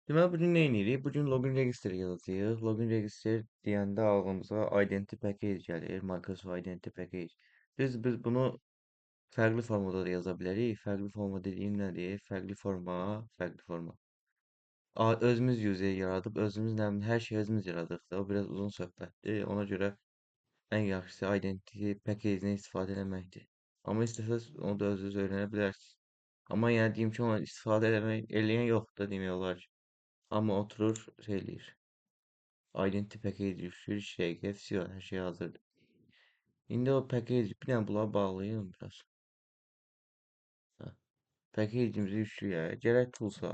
Deməli, bugün nə edirik? Bugün login register yazacağıq. Login register deyəndə ağlımıza identity package gəlir. Microsoft Identity Package. Biz bunu fərqli formada da yaza bilərik. Fərqli forma dediyim nədir? Fərqli forma, fərqli forma. Özümüz user yaradıb, özümüz nə bilim, hər şeyi özümüz yaradırıq da. O biraz uzun söhbətdir. Ona görə ən yaxşısı identity package-dən istifadə eləməkdir. Amma istəsəz onu da özünüz öyrənə bilərsiniz. Amma yəni deyim ki, ona istifadə eləmək, eləyən yoxdur da demək olar ki. Amma oturur, şey eləyir. Identity package düşür, 2 dəqiqə, vəsio, hər şey hazırdır. İndi o package, bir dənə bunları bağlayayım biraz. Hə. Package-imizi yükləyək. Gələk toolsa,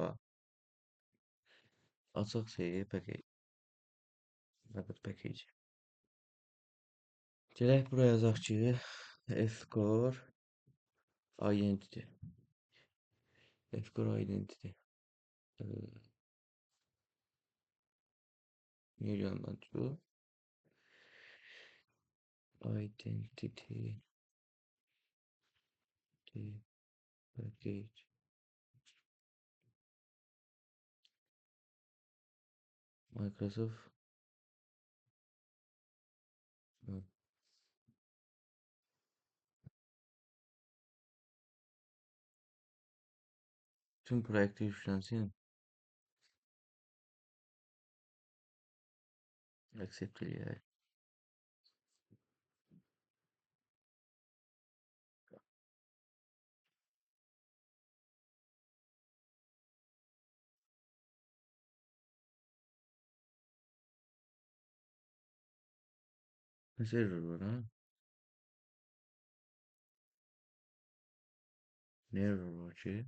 açaq şeyi, package. Nədir package? Gələk buraya yazaq ki, F-core identity. F-core identity. Niyə gəlmədi bu? Identity package. Microsoft. Hı. Tüm proyekti yüklənsin. Accept eləyək. Nəsə error var, ha? Nə error var ki?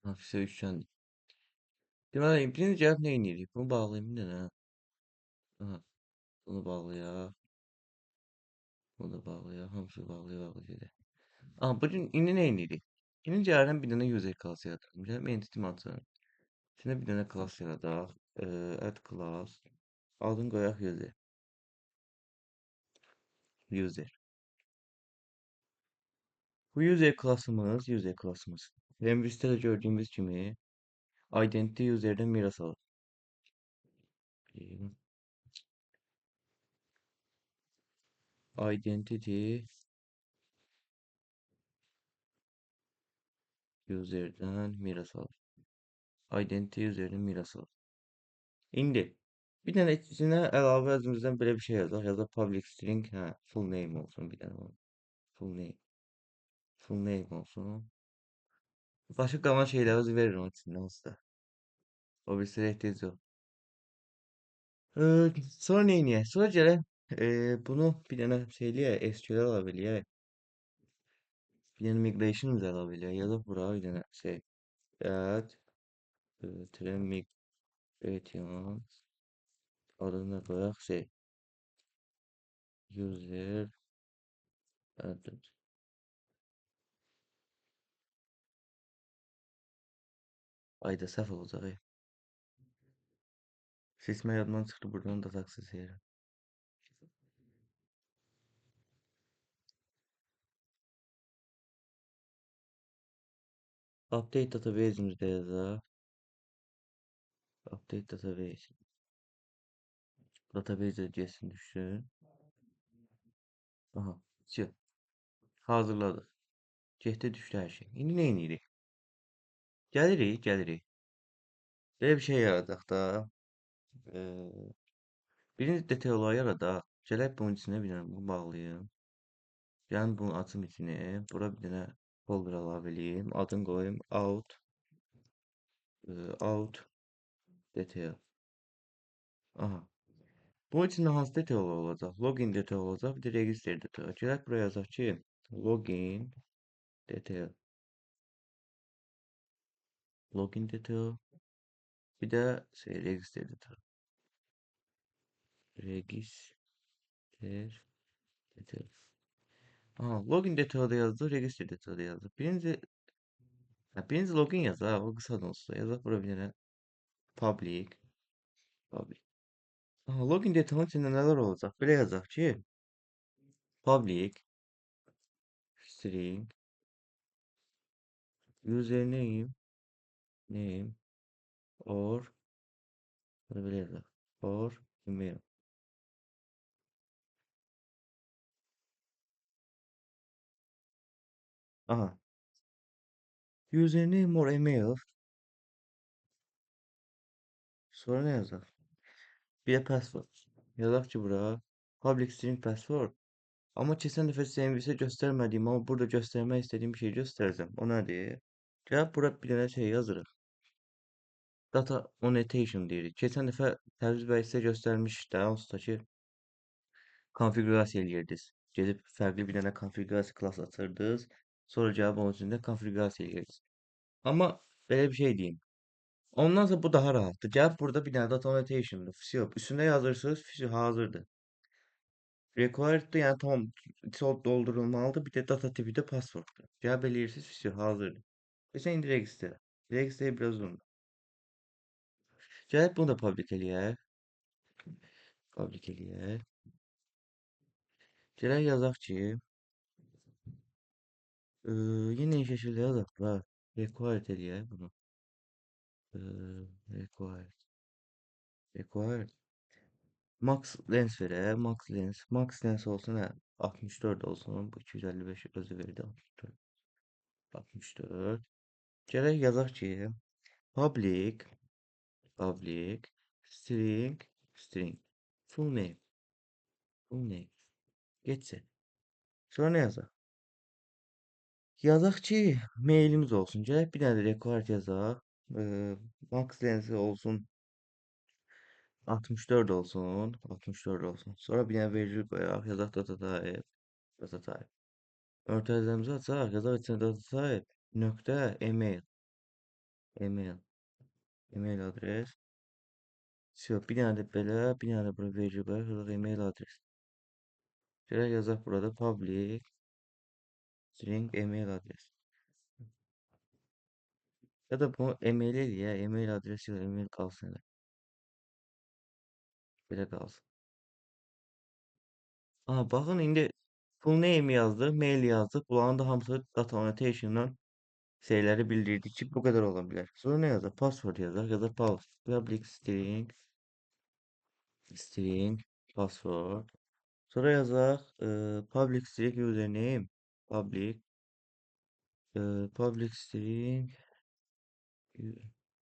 Hafizə yükləndi. Deməli, birinci gəlib nə edirik? Bunu bağlayayım bir dənə. Aha, bunu bağlayaq. Bunu da bağlayaq. Hamısı bağlaya bağlaya gedək. Aha, bugün indi nə edirik? İndi gəlirəm bir dənə user class yaradıram. Gəlib entity açıram. İçinə bir dənə class yaradaq. Add class. Adını qoyaq user. User. Bu user classımız, user classımız. MVC'də də gördüyümüz kimi identity user'dən miras alır. Identity user'dən miras alır. Identity user'dən miras alır. İndi bir dənə içinə əlavə özümüzdən belə bir şey yazaq. Yazaq public string, hə, full name olsun bir dənə. Full name. Full name olsun. Başqa qalan şeyləri özü verir onun içindən onsuz da. O birisi ehtiyac yox. Sonra nə edək? Sonra gələk, bunu bir dənə şey eləyək, SQL əlavə eləyək. Bir dənə migration əlavə eləyək. Yazaq bura bir dənə şey. Add, migration adını qoyaq şey. User added. Ayda səhv olacaq. Seçmə yadımdan çıxdı, buradan da taksi seyirəm. Update database'imizdə yazaq. Update database. Database getsin düşsün. Aha, vəsio. Hazırladıq. Getdi düşdü hər şey. İndi nə edirik? Gəlirik, gəlirik. Belə bir şey yaradaq da. Birinci detail yaradaq. Gələk bunun içinə bir dənə bunu bağlayım. Gəlin bunu açım içinə. Bura bir dənə folder əlavə eləyim. Adını qoyum. Out. Out detail. Aha. Bunun içində hansı detail olacaq? Login detail olacaq, bir də register detail. Gələk buraya yazaq ki, login detail. Login detail. Bir də şey, register detail. Register detail. Aha, login detail'da yazdıq, register detail'da yazdıq. Birinci, hə, birinci login yazaq, o qısa da olsun. Yazaq bura bir dənə public, public. Aha, login detail'ın içində nələr olacaq? Belə yazaq ki, public string username, name or belə yazaq. Or email. Aha, username or email. Sonra nə yazaq? Bir də password. Yazaq ki, bura public string password. Amma keçən dəfə CMVC göstərmədiyim, amma burada göstərmək istədiyim bir şey göstərəcəm. O nədir? Gəlib bura bir dənə şey yazırıq. Data annotation deyirik. Keçən dəfə Təbriz bəy sizə göstərmişdi, onsuz da ki, konfiqurasiya eləyirdiniz. Gedib fərqli bir dənə konfiqurasiya klası açırdınız. Sonra gəlib onun içində konfiqurasiya eləyirdiniz. Amma belə bir şey deyim. Ondansa bu daha rahatdır. Gəlib burada bir dənə data annotation'dır. Vəsio. Üstündə yazırsınız, vəsio hazırdır. Required'dır, yəni tam çox doldurulmalıdır. Bir də data tipi də passworddur. Gəlib eləyirsiniz, vəsio hazırdır. Sən indi register. Register biraz uzundur. Gəlib bunu da public eləyək. Public eləyək. Gələk yazaq ki, yenə eyni şəkildə yazaq da. Required eləyək bunu. Required. Required. Max length verək. Max length. Max length olsun hə, 64 olsun. Bu 255 özü verdi 64. 64. Gələk yazaq ki, public public string string full name full name getsin. Sonra nə yazaq? Yazaq ki, mailimiz olsun. Gələk bir dənə də required yazaq. Max length olsun 64 olsun. 64 olsun. Sonra bir dənə vergül qoyaq. Yazaq data type. Data type. Örtəzəmizi açaq. Yazaq içində data type. Nöqtə email. Email. Email adres. Yox, bir dənə də belə, bir dənə də bura vergül qoyaq. Yazaq email adres. Gələk yazaq burada public string email adres. Ya da bunu email eləyək. Email adresi yox, email qalsın elə. Belə qalsın. Aha, baxın indi full name yazdıq, mail yazdıq. Bunların da hamısı data annotation'dan şeyləri bildirdi ki, bu qədər ola bilər. Sonra nə yazaq? Password yazaq, ya da public string string password. Sonra yazaq public string username public public string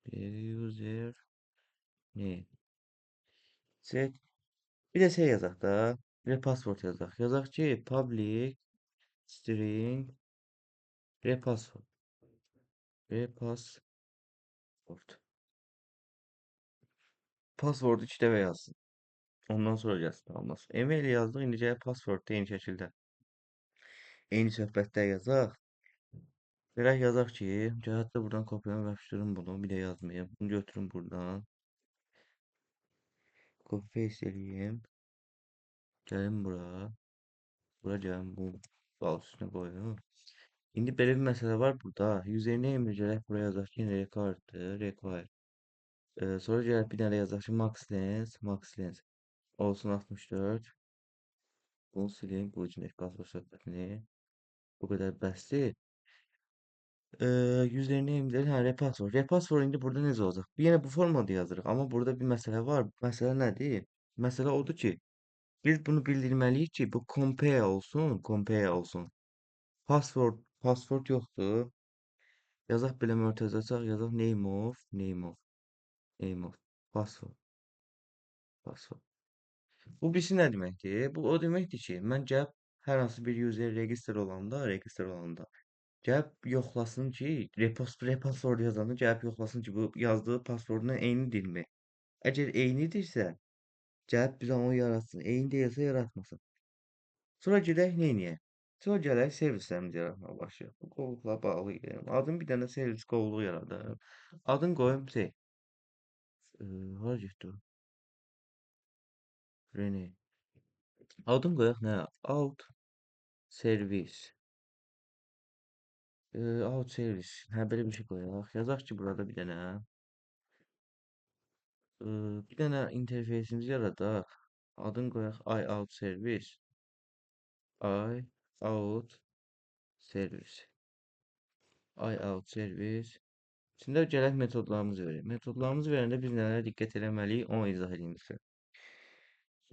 user name. Set. Bir də şey yazaq da, bir də password yazaq. Yazaq ki, public string repassword. Repassword. Password'u iki dəfə yazsın. Ondan sonra gəlsin almasın. Email yazdıq, indi gələk password da eyni şəkildə. Eyni söhbətdə yazaq. Gələk yazaq ki, gəl hətta buradan kopyamı yapışdırım bunu, bir də yazmayayım. Bunu götürüm buradan. Copy paste eləyim. Gəlim bura. Bura gəlim, bu bal üstünə qoyum. İndi belə bir məsələ var burada. Username gələk bura yazaq ki, required'dır, required. Sonra gələk bir dənə yazaq ki, max length, max length olsun 64. Bunu silim, bu üçün password söhbətini. Bu qədər bəsdir. Username deyil, hə, repassword. Repassword indi burada necə olacaq? Yenə bu formada yazırıq, amma burada bir məsələ var. Məsələ nədir? Məsələ odur ki, biz bunu bildirməliyik ki, bu compare olsun, compare olsun. Password, password yoxdur. Yazaq belə mötərizə açaq, yazaq name of, name of, name of, password, password. Bu birisi nə deməkdir? Bu o deməkdir ki, mən gəlib hər hansı bir user register olanda gəlib yoxlasın ki, repassword yazanda gəlib yoxlasın ki, bu yazdığı passwordla eynidirmi? Əgər eynidirsə, gəlib bizə onu yaratsın. Eyni deyilsə yaratmasın. Sonra gedək nə edək? Sonra gələk servislərimizi yaratmağa başlayaq. Bu qovluqla bağlı. Adını bir dənə servis qovluğu yaradım. Adını qoyum şey. Hara getdi o? Rene. Adını qoyaq nə? Auth. Servis. Auth servis. Hə, belə bir şey qoyaq. Yazaq ki, burada bir dənə e, bir dənə interfeysimizi yaradaq. Adını qoyaq iAuth service. iAuth service. iAuth service. Şimdi gələk metodlarımızı verək. Metodlarımızı verəndə biz nələrə diqqət eləməliyik, onu izah edeyim sizə.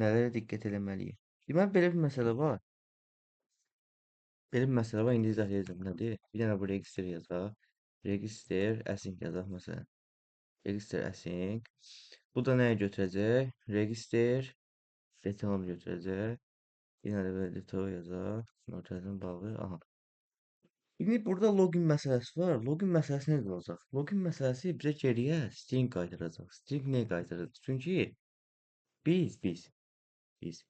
Nələrə diqqət eləməliyik? Deməli, belə bir məsələ var. Belə bir məsələ var, indi izah edəcəm. Nədir? Bir dənə bu register yazaq. Register async yazaq məsələn. Register async. Bu da nəyə götürəcək? Register DTO-nu götürəcək. Bir dənə də belə DTO yazaq. Nöqtədən bağlı. Aha. İndi burada login məsələsi var. Login məsələsi necə olacaq? Login məsələsi bizə geriyə string qaytaracaq. String nəyə qaytaracaq? Çünki biz, biz, biz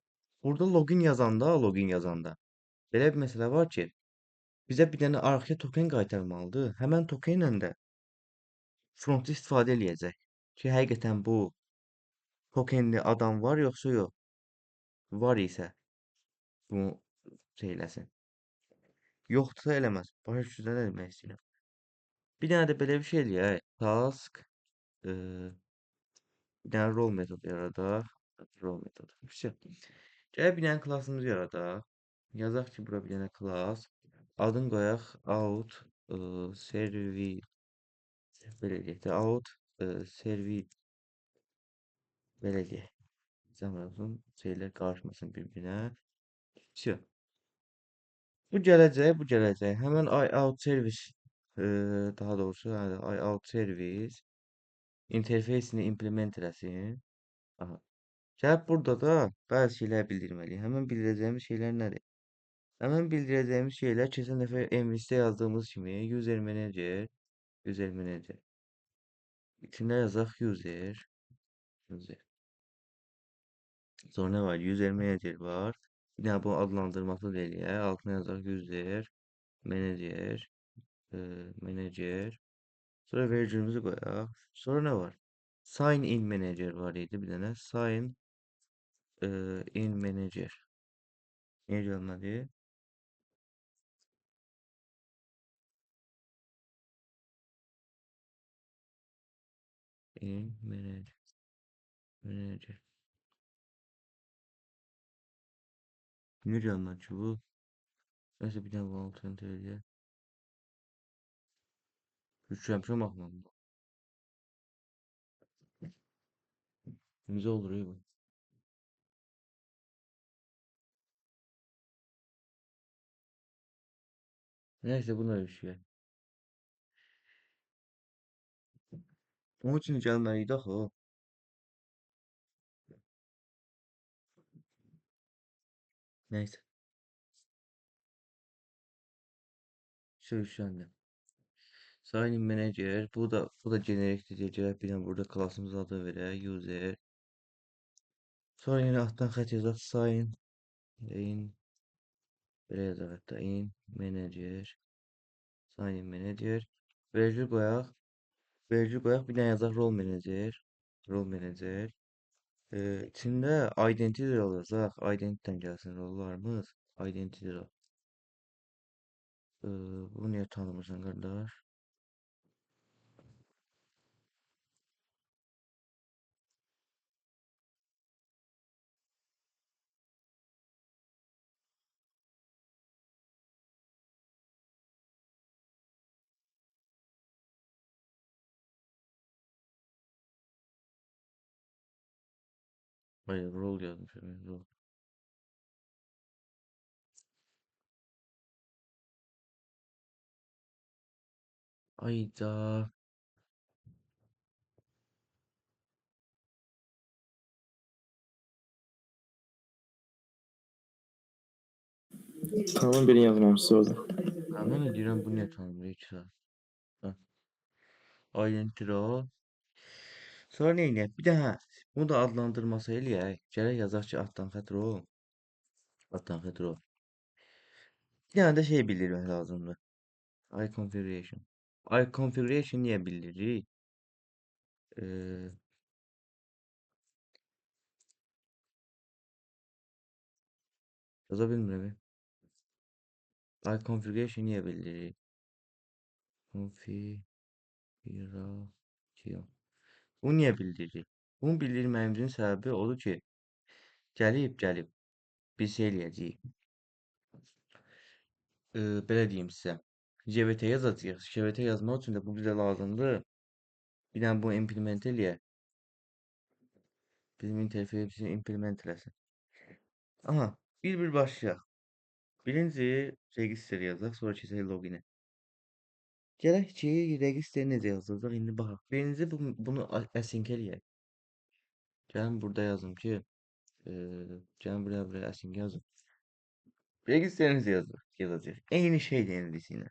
burada login yazanda belə bir məsələ var ki, bizə bir dənə arxaya token qaytarmalıdır. Həmən tokenlə də frontda istifadə eləyəcək ki, həqiqətən bu tokenli adam var yoxsa yox. Var isə bunu şey eləsin. Yoxdursa eləməz. Başa düşdünüz nə demək istəyirəm? Bir dənə də belə bir şey eləyək. Task bir dənə role metodu yaradaq. Role metodu. Vəsə. Gələk bir dənə classımızı yaradaq. Yazaq ki, bura bir dənə class. Adını qoyaq auth servi belə deyək də auth servi belə deyək. Zəhmət olsun, şeylər qarışmasın bir-birinə. Vəsə. Bu gələcək, bu gələcək. Həmən iAuth service, daha doğrusu, yəni iAuth service interfeysini implement eləsin. Aha. Gəlib burada da bəzi şeylər bildirməliyik. Həmən bildirəcəyimiz şeylər nədir? Həmən bildirəcəyimiz şeylər keçən dəfə MVC-də yazdığımız kimi user manager, user manager. İçində yazaq user, user. Sonra nə var? User manager var. Bir dənə bu adlandırması da eləyək. Altına yazaq user manager, manager. Sonra vergülümüzü qoyaq. Sonra nə var? Sign in manager var idi bir dənə. Sign in manager. Niyə gəlmədi? In manager. Manager. Niyə gəlmədi ki bu? Nəysə bir dənə bu altı enter eləyək. Yüklənmişəm axı mən bunu. Necə olur bu? Nəysə buna bir şey. Onun üçün gəlməli idi axı o. Nəysə. Sürüşləndi. Sign in manager. Bu da generikdir deyə gələk bir dənə burada classımızın adını verək. User. Sonra yenə altdan xətt yazaq. Sign in. Belə yazaq hətta. In manager. Sign in manager. Vergül qoyaq. Vergül qoyaq. Bir dənə yazaq role manager. Role manager. İçində identity role yazaq. Identity-dən gəlsin rollarımız. Identity role. Bunu niyə tanımırsan qardaş? Hayır, rol yazmışım. Rol. Ayda. Tamam birini yazmamışsınız orada. Ha, mən də deyirəm bu niyə tanımır 2 saat. Ha. Identity role. Sonra nə eləyək? Bir də hə, bunu da adlandırması eləyək. Gərək yazaq ki, altdan xətt rol. Altdan xətt rol. Bir dənə də şey bildirmək lazımdır. IConfiguration. IConfiguration niyə bildiririk? Yaza bilmirəm. I configuration niyə bildirir? Configuration. Bunu niyə bildiririk? Bunu bildirməyimizin səbəbi odur ki, gəlib biz şey eləyəcəyik. Belə deyim sizə. JVT yazacağıq. JVT yazmaq üçün də bu bizə lazımdır. Bir dənə bunu implement eləyək. Bizim interfeysi implement eləsin. Aha, bir-bir başlayaq. Birinci register yazaq, sonra keçək loginə. Gələk ki, register necə yazılacaq, indi baxaq. Birinci bunu async eləyək. Gəlin burada yazım ki, gəlin buraya async yazım. Register necə yazacaq? Eyni şeydir indisi ilə.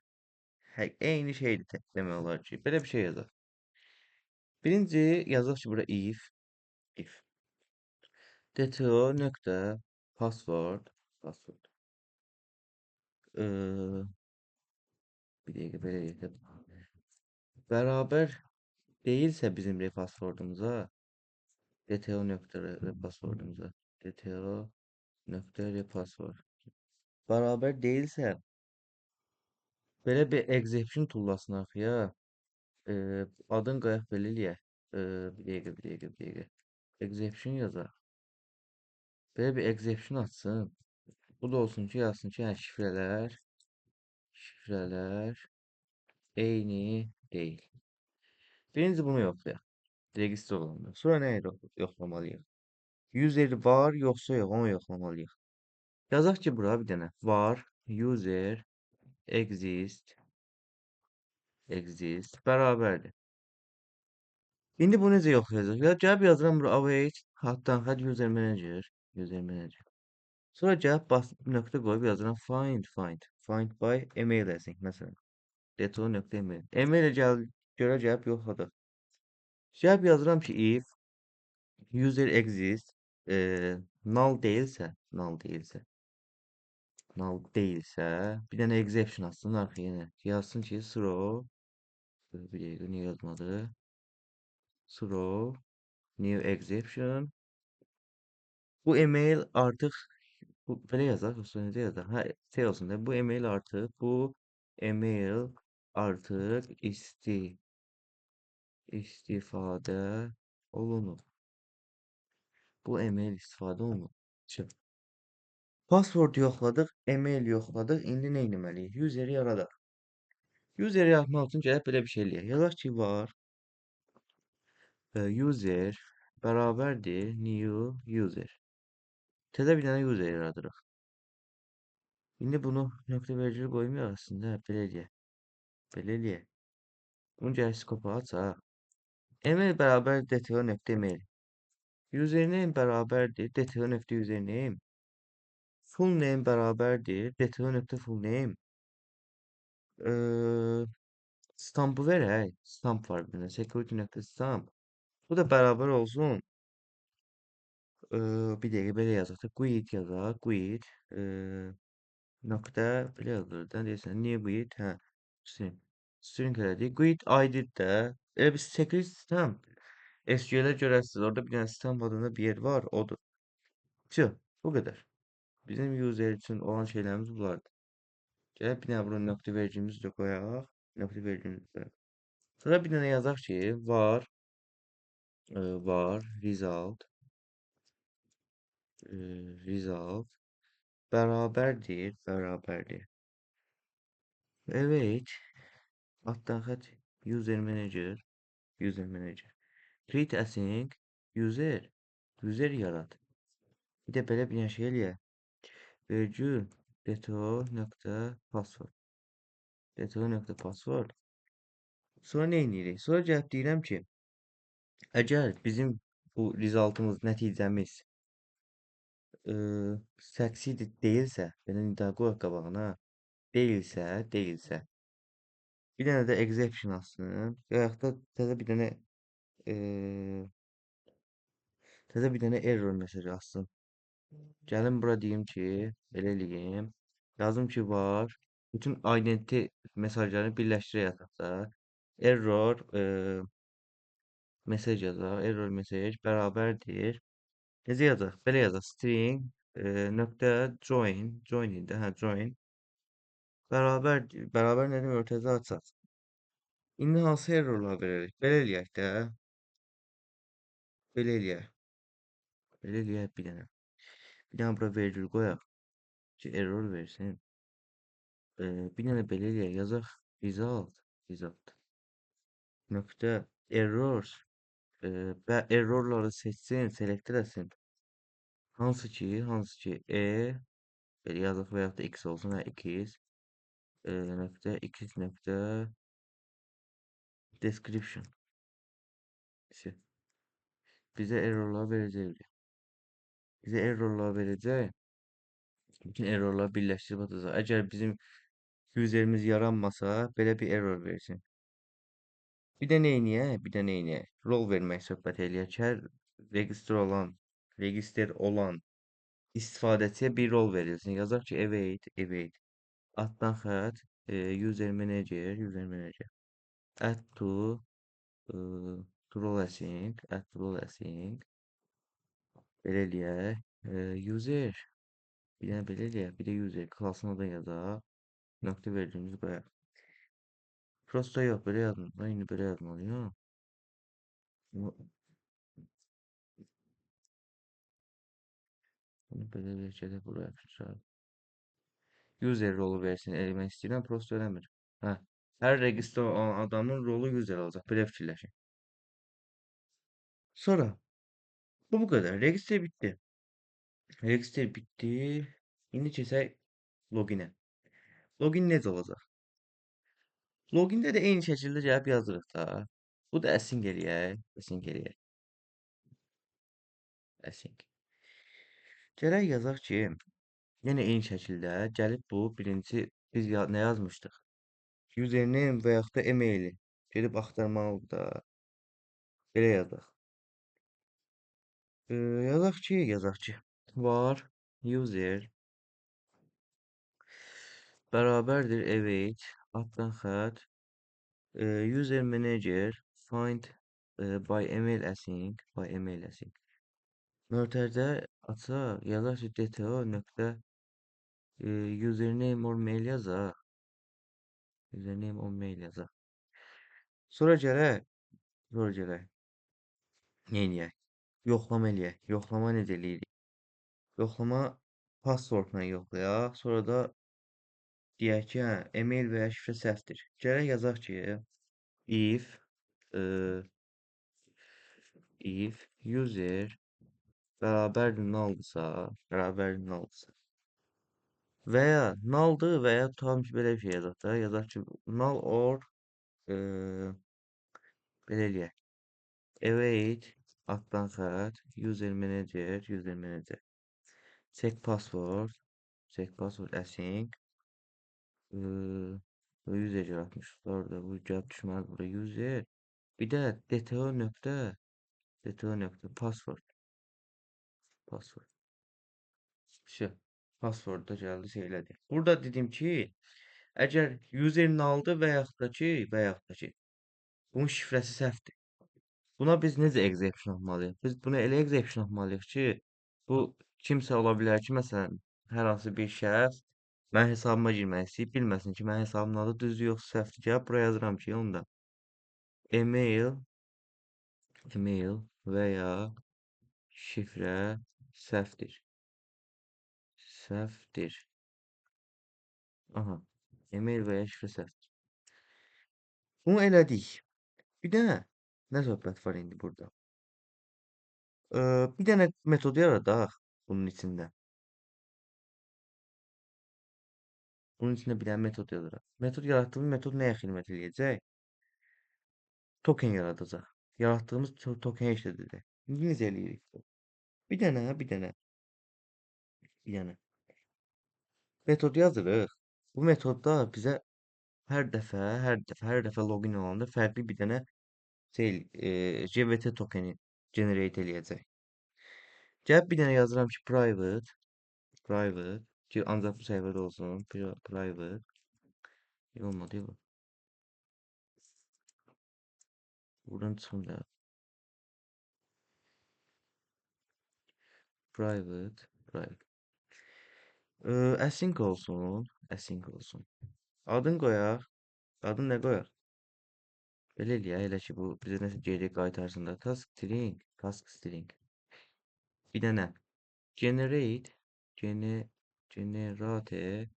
Hə, eyni şeydir demək olar ki. Belə bir şey yazaq. Birinci yazaq ki, bura if dto nöqtə password password. Bir dəqiqə belə eləyək. Bərabər deyilsə bizim repasswordumuza, dto nöqtə repasswordumuza, dto nöqtə repassword bərabər deyilsə, belə bir exception tullasın arxaya. Adın qoyaq belə eləyək. Bir dəqiqə, bir dəqiqə, bir dəqiqə. Exception yazaq. Belə bir exception atsın. Bu da olsun ki, yazsın ki, yəni şifrələr eyni deyil. Birinci bunu yoxlayaq. Registr olanda. Sonra nə yoxlamalıyıq? User var, yoxsa yox, onu yoxlamalıyıq. Yazaq ki, bura bir dənə var, user exist, exist bərabərdir. İndi bunu necə yoxlayacaq? Ya gəlib yazıram bura await, hatta xətt user manager, user manager. Sonra gəlib bas nöqtə qoyub yazıram find, find, find by email async məsələn. Dto nöqtə email. Email-ə görə gəlib yoxladıq. Gəlib yazıram ki, if user exist, null deyilsə, null deyilsə, null deyilsə, bir dənə exception atsın arxaya yenə. Yazsın ki, throw, bir dəqiqə niyə yazmadı? Throw new exception. Bu email artıq, bu, belə yazaq, yoxsa necə yazaq? Hə, şey olsun da, bu email artıq, bu email artıq istifadə olunur. Bu email istifadə olunur. Şimdi, password yoxladıq, email yoxladıq. İndi nə etməliyik? User'i yaradaq. User'i yaratmaq üçün gəlib belə bir şey eləyək. Yazaq ki, var, user bərabərdir new user. Təzə bir dənə user yaradırıq. İndi bunu nöqtə vergül qoymayaq əslində. Belə eləyək. Belə eləyək. Bunu gəlib scope açaq. Email bərabər dto nöqtə email. Username bərabərdir dto nöqtə username. Full name bərabərdir dto nöqtə full name. Stampı verək. Stamp var bir dənə. Security nöqtə stamp. Bu da bərabər olsun. Bir dəqiqə belə yazaq da. Quit yazaq. Quit. Nöqtə belə yazılır da. Deyirsən, niyə quit? Hə. String. String elədik. Quit ID də. Elə bir security stamp. SQL-ə görəsiniz. Orada bir dənə stamp adında bir yer var. Odur. Vəsə, bu qədər. Bizim user üçün olan şeylərimiz bunlardır. Gələk bir dənə bura nöqtə vergimizi də qoyaq. Nöqtə vergimizi qoyaq. Sonra bir dənə yazaq ki, var result, result bərabərdir, bərabərdir. Evet. Altdan xətt user manager, user manager. Create async user, user yarat. Bir də belə bir şey eləyək. Vergül dto nöqtə password. Dto nöqtə password. Sonra nə edirik? Sonra gəlib deyirəm ki, əgər bizim bu resultımız, nəticəmiz, succeeded deyilsə, belə nida qoyaq qabağına, deyilsə, bir dənə də exception atsın, və yaxud da təzə bir dənə error mesajı atsın. Gəlin bura deyim ki, belə eləyim. Yazım ki, var. Bütün identity mesajlarını birləşdirək yataq da. Error, mesaj yazaq. Error mesaj bərabərdir. Necə yazaq? Belə yazaq. String, nöqtə join. Join idi. Hə, join. Bərabər, bərabər nə demək, örtəzi açaq. İndi hansı errorlar veririk? Belə eləyək də. Belə eləyək. Belə eləyək bir dənə. Bir dənə bura vergül qoyaq ki, error versin. Bir dənə belə eləyək. Yazaq result, result. Nöqtə errors və errorları seçsin, select eləsin. Hansı ki E belə yazaq və yaxud da X olsun, hə, 2 nöqtə x nöqtə description. Bizə errorlar verəcək. Bizə errorlar verəcək. Bütün errorları birləşdirib atacaq. Əgər bizim userimiz yaranmasa, belə bir error versin. Bir də neyniyək? Bir də neyniyək? Rol vermək söhbət eləyək. Hər register olan istifadəçiyə bir rol verilsin. Yazaq ki, await, await. Altdan xətt, user manager, user manager. Add to role async, add to role async. Belə eləyək. User, bir dənə belə eləyək, bir də user class'ına da yazaq. Nöqtə verdiyimizi qoyaq. Prosta yox, belə yazmalıyam. İndi belə yazmalıyam. Bunu belə eləyək, gedək buraya yapacaq. User rolu versin, eləmək istəyirəm, prosta eləmir. Hə, hər register olan adamın rolu user olacaq. Belə fikirləşin. Sonra, bu qədər. Register bitdi. Register bitdi. İndi keçək loginə. Login necə olacaq? Logində də eyni şəkildə gəlib yazırıq da. Bu da async eləyək. Async eləyək. Async. Gələk yazaq ki, yenə eyni şəkildə gəlib bu birinci biz nə yazmışdıq? Username və yaxud da emaili gedib axtarmalıdır da. Belə yazaq. Yazaq ki, var user bərabərdir await altdan xətt user manager find by email async, by email async. Mötərizə açaq, yazaq ki, dto nöqtə username or mail yazaq. Username or mail yazaq. Sonra gələk. Neyniyək? Yoxlama eləyək. Yoxlama necə eləyirik? Yoxlama passwordla yoxlayaq. Sonra da deyək ki, hə, email və ya şifrə səhvdir. Gələk yazaq ki, if user bərabərdir null'dırsa, bərabərdir null'dırsa və ya null'dır və ya tam ki, belə bir şey yazaq da, yazaq ki, null or belə eləyək. Await altdan xətt user manager, user manager check password, check password async, user yaratmışlar da bu gəlib düşməli bura user, bir də dto nöqtə, dto nöqtə password, password. Vəsə, password da gəldi, şey elədi. Burada dedim ki, əgər user null'dır və yaxud da ki, və yaxud da ki, bunun şifrəsi səhvdir. Buna biz necə exception atmalıyıq? Biz buna elə exception atmalıyıq ki, bu kimsə ola bilər ki, məsələn, hər hansı bir şəxs mən hesabıma girmək istəyib, bilməsin ki, mənim hesabımın adı düzdür, yoxsa səhvdir. Gəlib bura yazıram ki, onda email və ya şifrə səhvdir. Səhvdir. Aha, email və ya şifrə səhvdir. Bunu elədik. Bir də nə söhbət var indi burada? Bir dənə metod yaradaq bunun içində. Bunun içində bir dənə metod yaradaq. Metod yaratdığımız metod nəyə xidmət eləyəcək? Token yaradacaq. Yaratdığımız tokeni işlədəcək. İndi necə eləyirik? Bir dənə, bir dənə, bir dənə metod yazırıq. Bu metodda bizə hər dəfə login olanda fərqli bir dənə JWT tokeni generate eləyəcək. Gəlib bir dənə yazıram ki, private, private, ki, ancaq bu səhifədə olsun, private, olmadı, yox. Buradan çıxım da. Private, private. Async olsun, async olsun. Adını qoyaq. Adını nə qoyaq? Belə eləyək, elə ki, bu bizə nəsə geri qaytarsın da. Task string, task string. Bir dənə generate, gene, generate,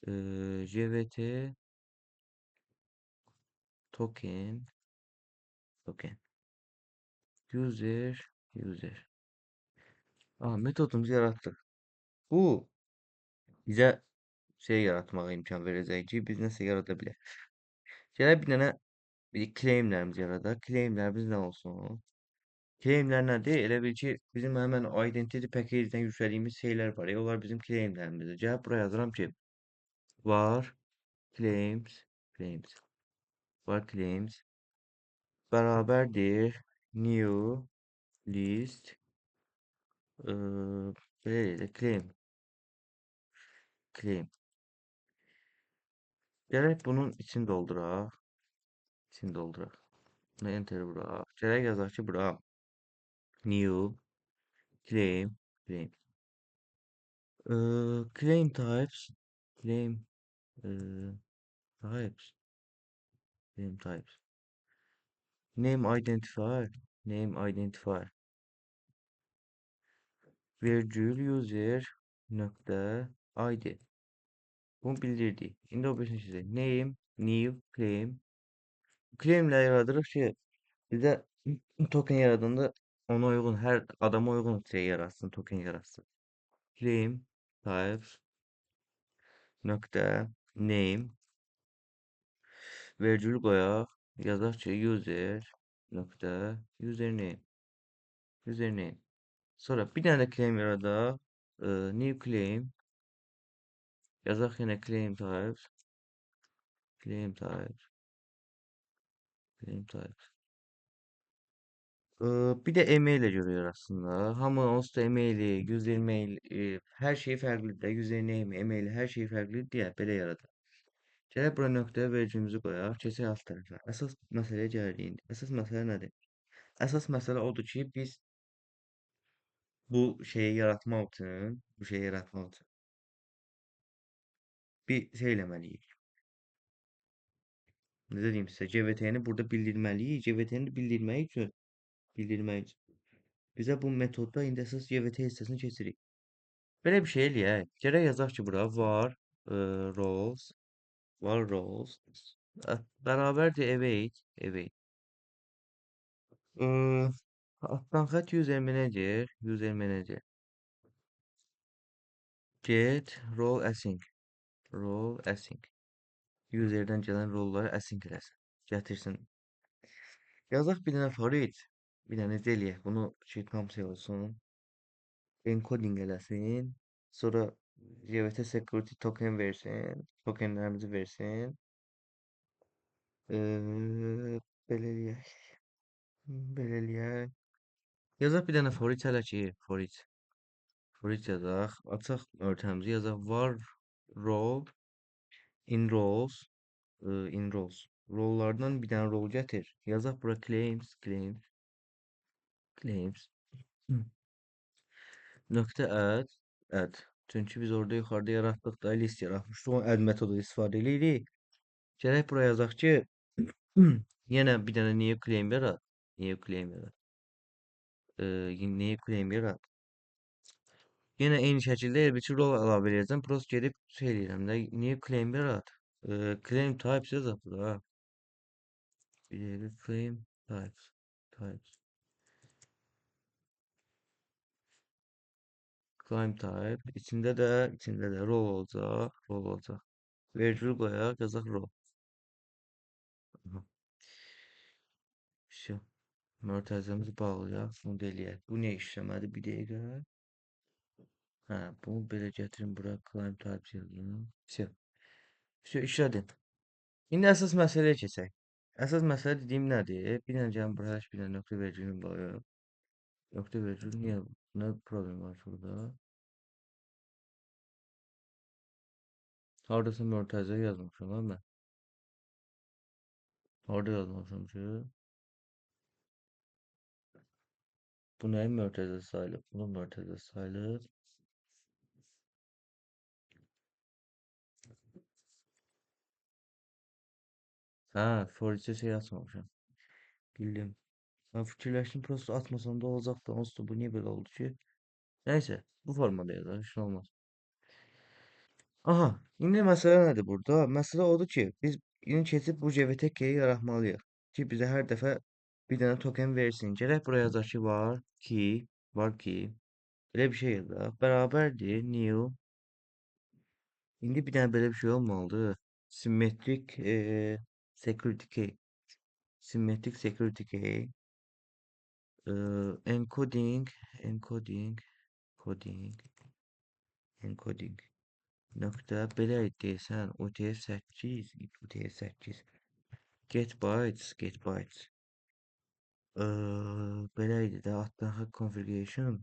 JWT token, token. User, user. Aha, metodumuzu yaratdıq. Bu bizə şey yaratmağa imkan verəcək ki, biz nəsə yarada bilək. Gələk bir dənə bir claimlərimizi yaradaq. Claimlərimiz nə olsun? Claimlər nədir? Elə bil ki, bizim həmən identity package-dən yüklədiyimiz şeylər var. Onlar bizim claimlərimizdir. Gəlib bura yazıram ki, var claims, claims, var claims bərabərdir new list, belə deyək də, claim, claim. Gələk bunun içini dolduraq. İçini dolduraq. Buna enter vuraq. Gələk yazaq ki, bura new claim, claim. Claim types, claim, types, claim types. Name identifier, name identifier. Virgül user nöqtə ID. Bunu bildirdik. İndi o birisini çizək. Name, new, claim. Claim ilə yaradırıq ki, bizə token yaradanda ona uyğun, hər adama uyğun şey yaratsın, token yaratsın. Claim types nöqtə name virgül qoyaq, yazaq ki, user nöqtə username, username. Sonra bir dənə də claim yaradaq. New claim yazaq yenə claim types, claim types, claim types. Bir də email-ə görə yaratsınlar. Hamı onsuz da emaili, user mail, hər şey fərqlidir də. Username, email, hər şey fərqlidir deyə belə yaradır. Gələk bura nöqtəyə vergimizi qoyaq, keçək alt tərəfə. Əsas məsələyə gəlirik indi. Əsas məsələ nədir? Əsas məsələ odur ki, biz bu şeyi yaratmaq üçün, bu şeyi yaratmaq üçün bir şey eləməliyik. Necə deyim sizə, JWT-ni burada bildirməliyik. JWT-ni bildirmək üçün bizə bu metodda indi əsas JWT hissəsini keçirik. Belə bir şey eləyək. Gərək yazaq ki, bura var, roles, var roles, bərabərdir await, await. Altdan xətt user manager, user manager. Get role async, role async. Userdən gələn rolları async eləsin, gətirsin. Yazaq bir dənə for each, bir dənə necə eləyək, bunu ki, tam şey olsun. Encoding eləsin. Sonra JWT security token versin. Tokenlərimizi versin. Belə eləyək. Belə eləyək. Yazaq bir dənə for each hələ ki, for each. For each yazaq. Açaq örtəmizi yazaq. Var role in roles, in roles. Rollardan bir dənə rol gətir. Yazaq bura claims, claims, claims. Nöqtə add, add. Çünki biz orada yuxarıda yaratdıq da list yaratmışdıq. O add metodu istifadə edirik. Gələk bura yazaq ki, yenə bir dənə new claim yarat. New claim yarat. New claim yarat. Yenə eyni şəkildə elə bil ki, rol əlavə eləyəcəm. Prost gedib şey eləyirəm də, new claim yarat. Claim types yazaq bura. Bir dəqiqə, claim types. Types. Claim type. İçində də rol olacaq. Rol olacaq. Virgül qoyaq, yazaq rol. Aha. Vəsə. Mötərizəmizi bağlayaq. Bunu da eləyək. Bu niyə işləmədi? Bir dəqiqə. Hə, bunu belə gətirim bura. Claim types yazım. Vəsə. Vəsə, işlədi. İndi əsas məsələyə keçək. Əsas məsələ dediyim nədir? Bir dənə gəlin bura, heç bir dənə nöqtə vergülüm var. Nöqtə vergül niyə? Nə problem var burada? Haradasa mötərizə yazmışam ha mən. Harada yazmışam ki? Bu nəyin mötərizəsi sayılır? Bunun mötərizəsi sayılır. Hə, for each'ə şey atmamışam. Bildim. Mən fikirləşdim, prosto atmasam da olacaqdı. Onsuz da bu niyə belə oldu ki? Nəysə, bu formada yazaq, heç nə olmaz. Aha, indi məsələ nədir burada? Məsələ odur ki, biz indi keçib bu JWT-yi yaratmalıyıq ki, bizə hər dəfə bir dənə token versin. Gərək bura yazaq ki, var ki, var ki, belə bir şey yazaq. Bərabərdir new. İndi bir dənə belə bir şey olmalıdır. Symmetric security key. Symmetric security key. E, encoding, encoding, coding, encoding. Nöqtə belə deyəsən UTF-8, UTF-8. Get bytes, get bytes. Belə idi də addan configuration.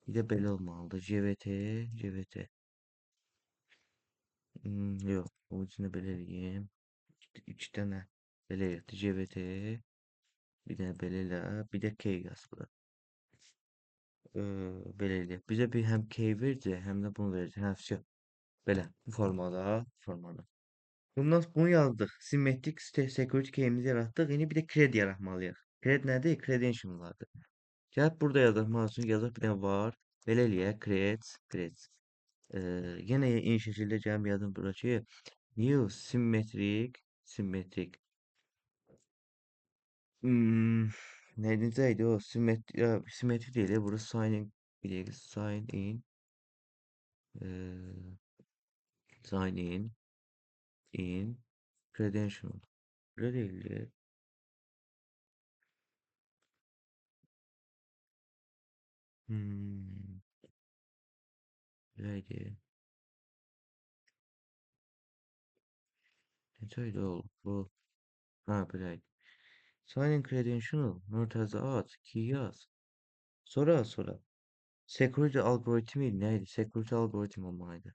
Bir də belə olmalıdır. JWT, JWT. Yox, bunun üçün də belə eləyim. İki dənə belə eləyək. JWT, bir dənə belə elə, bir də K yaz bura. Belə eləyək. Bizə bir həm K verəcək, həm də bunu verəcək. Hə, vəsə. Belə, bu formada, bu formada. Bundan bunu yazdıq. Symmetric security key'imizi yaratdıq. İndi bir də cred yaratmalıyıq. Cred nədir? Credential'lardır. Gəlib burada yazaq. Məsələn, yazaq bir dənə var. Belə eləyək. Cred, cred. Yenə eyni şəkildə gəlib yazdım bura ki, new symmetric, symmetric. Nə necə idi o? Symmetric, symmetric deyil, burası sign in, bir dəqiqə, sign in, sign in, in, credential. Belə deyildi. Belə idi. Necə idi o? Bu, ha, belə idi. Sign in credential, Murtaza at, key yaz. Sonra, sonra. Security algoritmi nə idi? Security algoritm olmalıydı.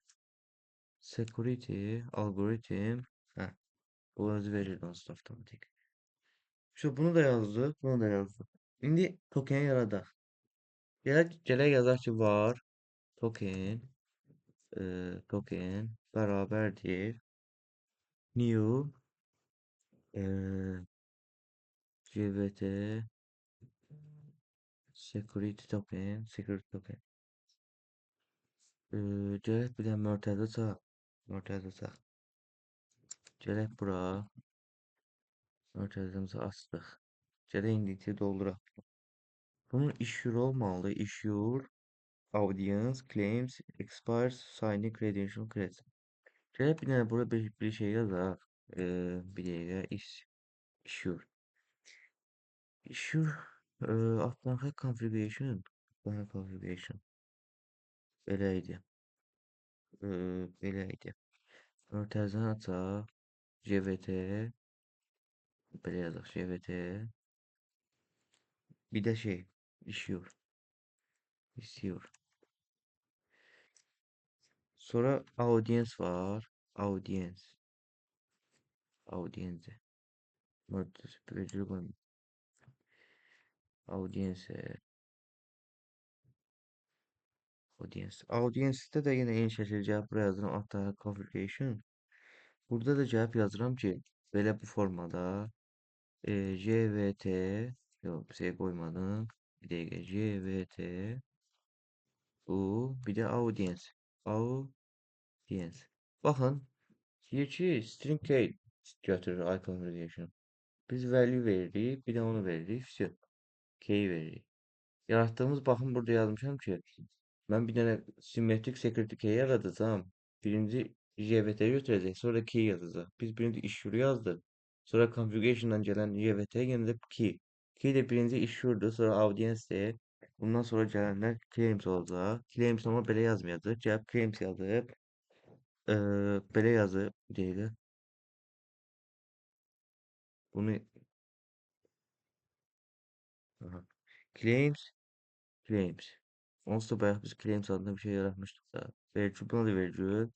Security algoritm. Hə, bu özü verirdi onsuz da avtomatik. Şu, bunu da yazdıq, bunu da yazdıq. İndi token yaradaq. Gələk, gələk yazaq ki, var token, token bərabərdir new JWT security token, security token. Gələk bir də Murtaza çaq. Murtaza çaq. Gələk bura. Murtazamızı açdıq. Gələk indi dolduraq. Bunun issuer olmalıdır. Issuer, audience, claims, expires, signing, credential, credits. Gələk bir dənə bura bir şey yazaq. Bir dəqiqə. Issuer. Issuer, altdan configuration. Altdan configuration. Belə idi. Belə idi. Murtazanı açaq. JWT. Belə yazaq. JWT. Bir də şey. Issuer. Issuer. Sonra audience var. Audience. Audience. Murtaz virgül qoyma. Audience. Audience. Audience'də də yenə eyni şəkildə gəlib buraya yazıram altda configuration. Burada da gəlib yazıram ki, belə bu formada JWT, yox, bir şey qoymadım. Bir dəqiqə, JWT bu, bir də audience. Audience. Baxın, deyir ki, string key götürür iConfiguration. Biz value veririk, bir də onu veririk, vəsə. Key veririk. Yaratdığımız, baxın, burada yazmışam ki, mən bir dənə symmetric security key yaradacağam. Birinci JWT götürəcək, sonra key yazacaq. Biz birinci issuer yazdıq. Sonra configuration'dan gələn JWT yenə də key. Key də birinci issuer'dur, sonra audience-dir. Bundan sonra gələnlər claims olacaq. Claims amma belə yazmayacaq. Gəlib claims yazıb, belə yazıb, deyək. Bunu, aha. Claims, claims. Onsuz da bayaq biz claims adında bir şey yaratmışdıq da. Vergül, buna da vergül.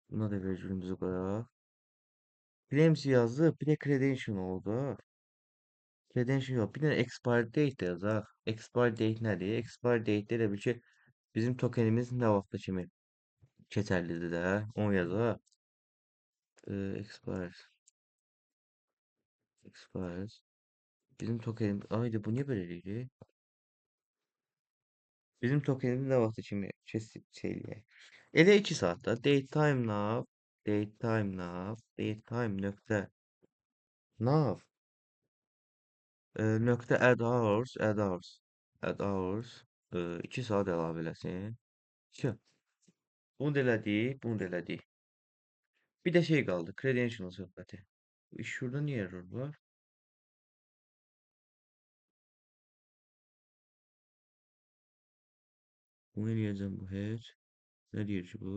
Buna da vergülümüzü qoyaq. Claims yazdıq, bir də credential oldu. Credential yox, bir dənə expire date də yazaq. Expire date nədir? Expire date də elə bil ki, bizim tokenimiz nə vaxta kimi keçərlidir də, onu yazaq. Expires. Expires. Bizim tokenimiz... Ayda bu niyə belə eləyir? Bizim tokenimiz nə vaxtı kimi şey eləyək? Elə 2 saatda datetime now, datetime now, datetime nöqtə now, nöqtə add hours, add hours, add hours, 2 saat əlavə eləsin. Vəsə. Bunu da elədik, bunu da elədik. Bir də şey qaldı, credential söhbəti. Şurada niyə error var? Bunu eləyəcəm bu heç. Nə deyir ki bu?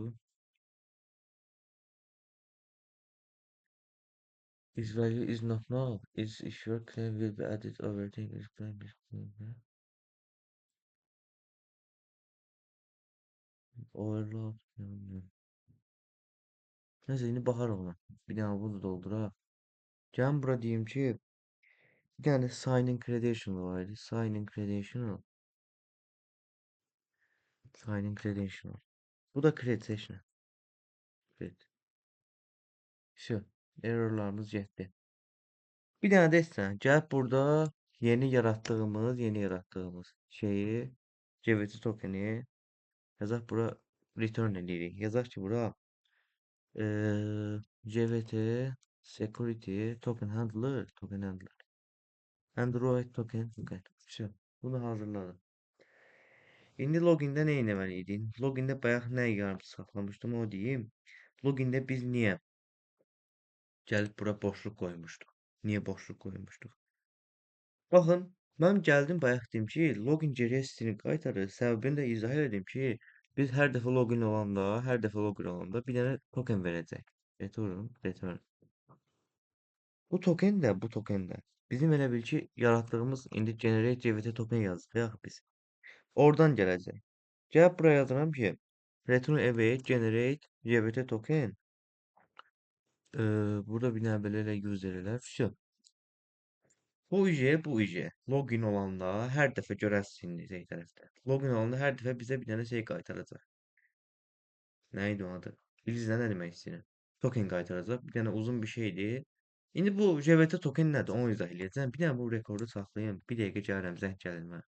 This value is not null. Is if your claim will be added overthink is claim is claim. Overload. Neyse indi baxarıq ona. Bir dənə bunu dolduraq. Gəlin bura deyim ki, bir dənə sign in credential var idi. Sign in credential. Sign in credential. Bu da credential. Cred. Vəsə. Errorlarımız getdi. Bir dənə də istəyirəm. Gəlib burada yeni yaratdığımız şeyi, JWT tokeni yazaq bura return eləyirik. Yazaq ki, bura JWT security token handler, token handler. Android token, token. Vəsə. Bunu hazırladım. İndi logində nə etməliydik? Logində bayaq nə yarım saxlamışdım, onu deyim. Logində biz niyə gəlib bura boşluq qoymuşduq? Niyə boşluq qoymuşduq? Baxın, mən gəldim bayaq deyim ki, login geriyə string qaytarır. Səbəbini də izah edim ki, biz hər dəfə login olanda, hər dəfə login olanda bir dənə token verəcək. Return, return. Bu token də, bu token də bizim elə bil ki, yaratdığımız indi generate JWT token yazdıq ya biz. Oradan gələcək. Gəlib buraya yazıram ki, return await generate JWT token. Burada bir dənə belə elə user elə. Vəsə. Bu IC, bu IC. Login olanda hər dəfə görəsiniz şey tərəfdə. Login olanda hər dəfə bizə bir dənə şey qaytaracaq. Nə idi onun adı? Bilirsiniz nə demək istəyirəm? Token qaytaracaq. Bir dənə uzun bir şeydir. İndi bu JWT token nədir? Onu izah eləyəcəm. Bir dənə bu rekordu saxlayım. Bir dəqiqə gəlirəm, zəng gəlir mənə.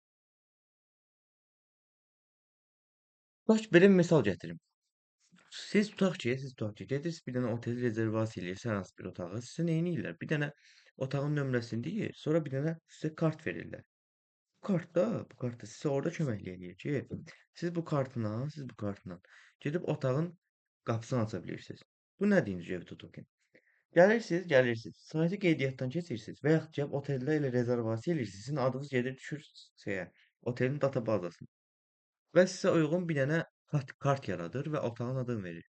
Bax, belə bir misal gətirim. Siz tutaq ki, gedirsiniz bir dənə otel rezervasiya eləyirsiniz, hər hansı bir otağı. Sizə nə eləyirlər? Bir dənə otağın nömrəsini deyir, sonra bir dənə sizə kart verirlər. Bu kartda sizə orada köməklik eləyir ki, siz bu kartla gedib otağın qapısını aça bilirsiniz. Bu nədir indi JWT token? Gəlirsiniz, gəlirsiniz. Saytı qeydiyyatdan keçirsiniz və yaxud gəlib oteldə elə rezervasiya eləyirsiniz. Sizin adınız gedir düşür şeyə, otelin databazasına. Və sizə uyğun bir dənə kart yaradır və otağın adını verir.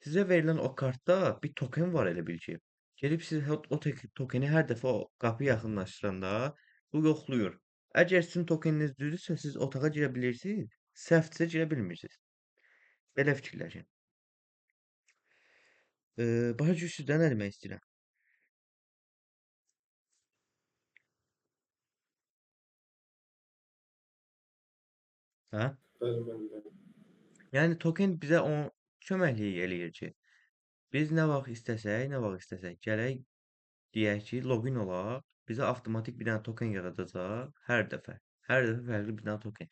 Sizə verilən o kartda bir token var elə bil ki. Gedib siz o tokeni hər dəfə o qapı yaxınlaşdıranda bu yoxlayır. Əgər sizin tokeniniz düzdürsə, siz otağa girə bilirsiniz, səhvdirsə girə bilmirsiniz. Belə fikirləşin. Başa düşürsünüz də nə demək istəyirəm? Hə? Bəli, bəli, bəli. Yəni token bizə o köməklik eləyir ki, biz nə vaxt istəsək, nə vaxt istəsək gələk deyək ki, login olaq, bizə avtomatik bir dənə token yaradacaq hər dəfə. Hər dəfə fərqli bir dənə token.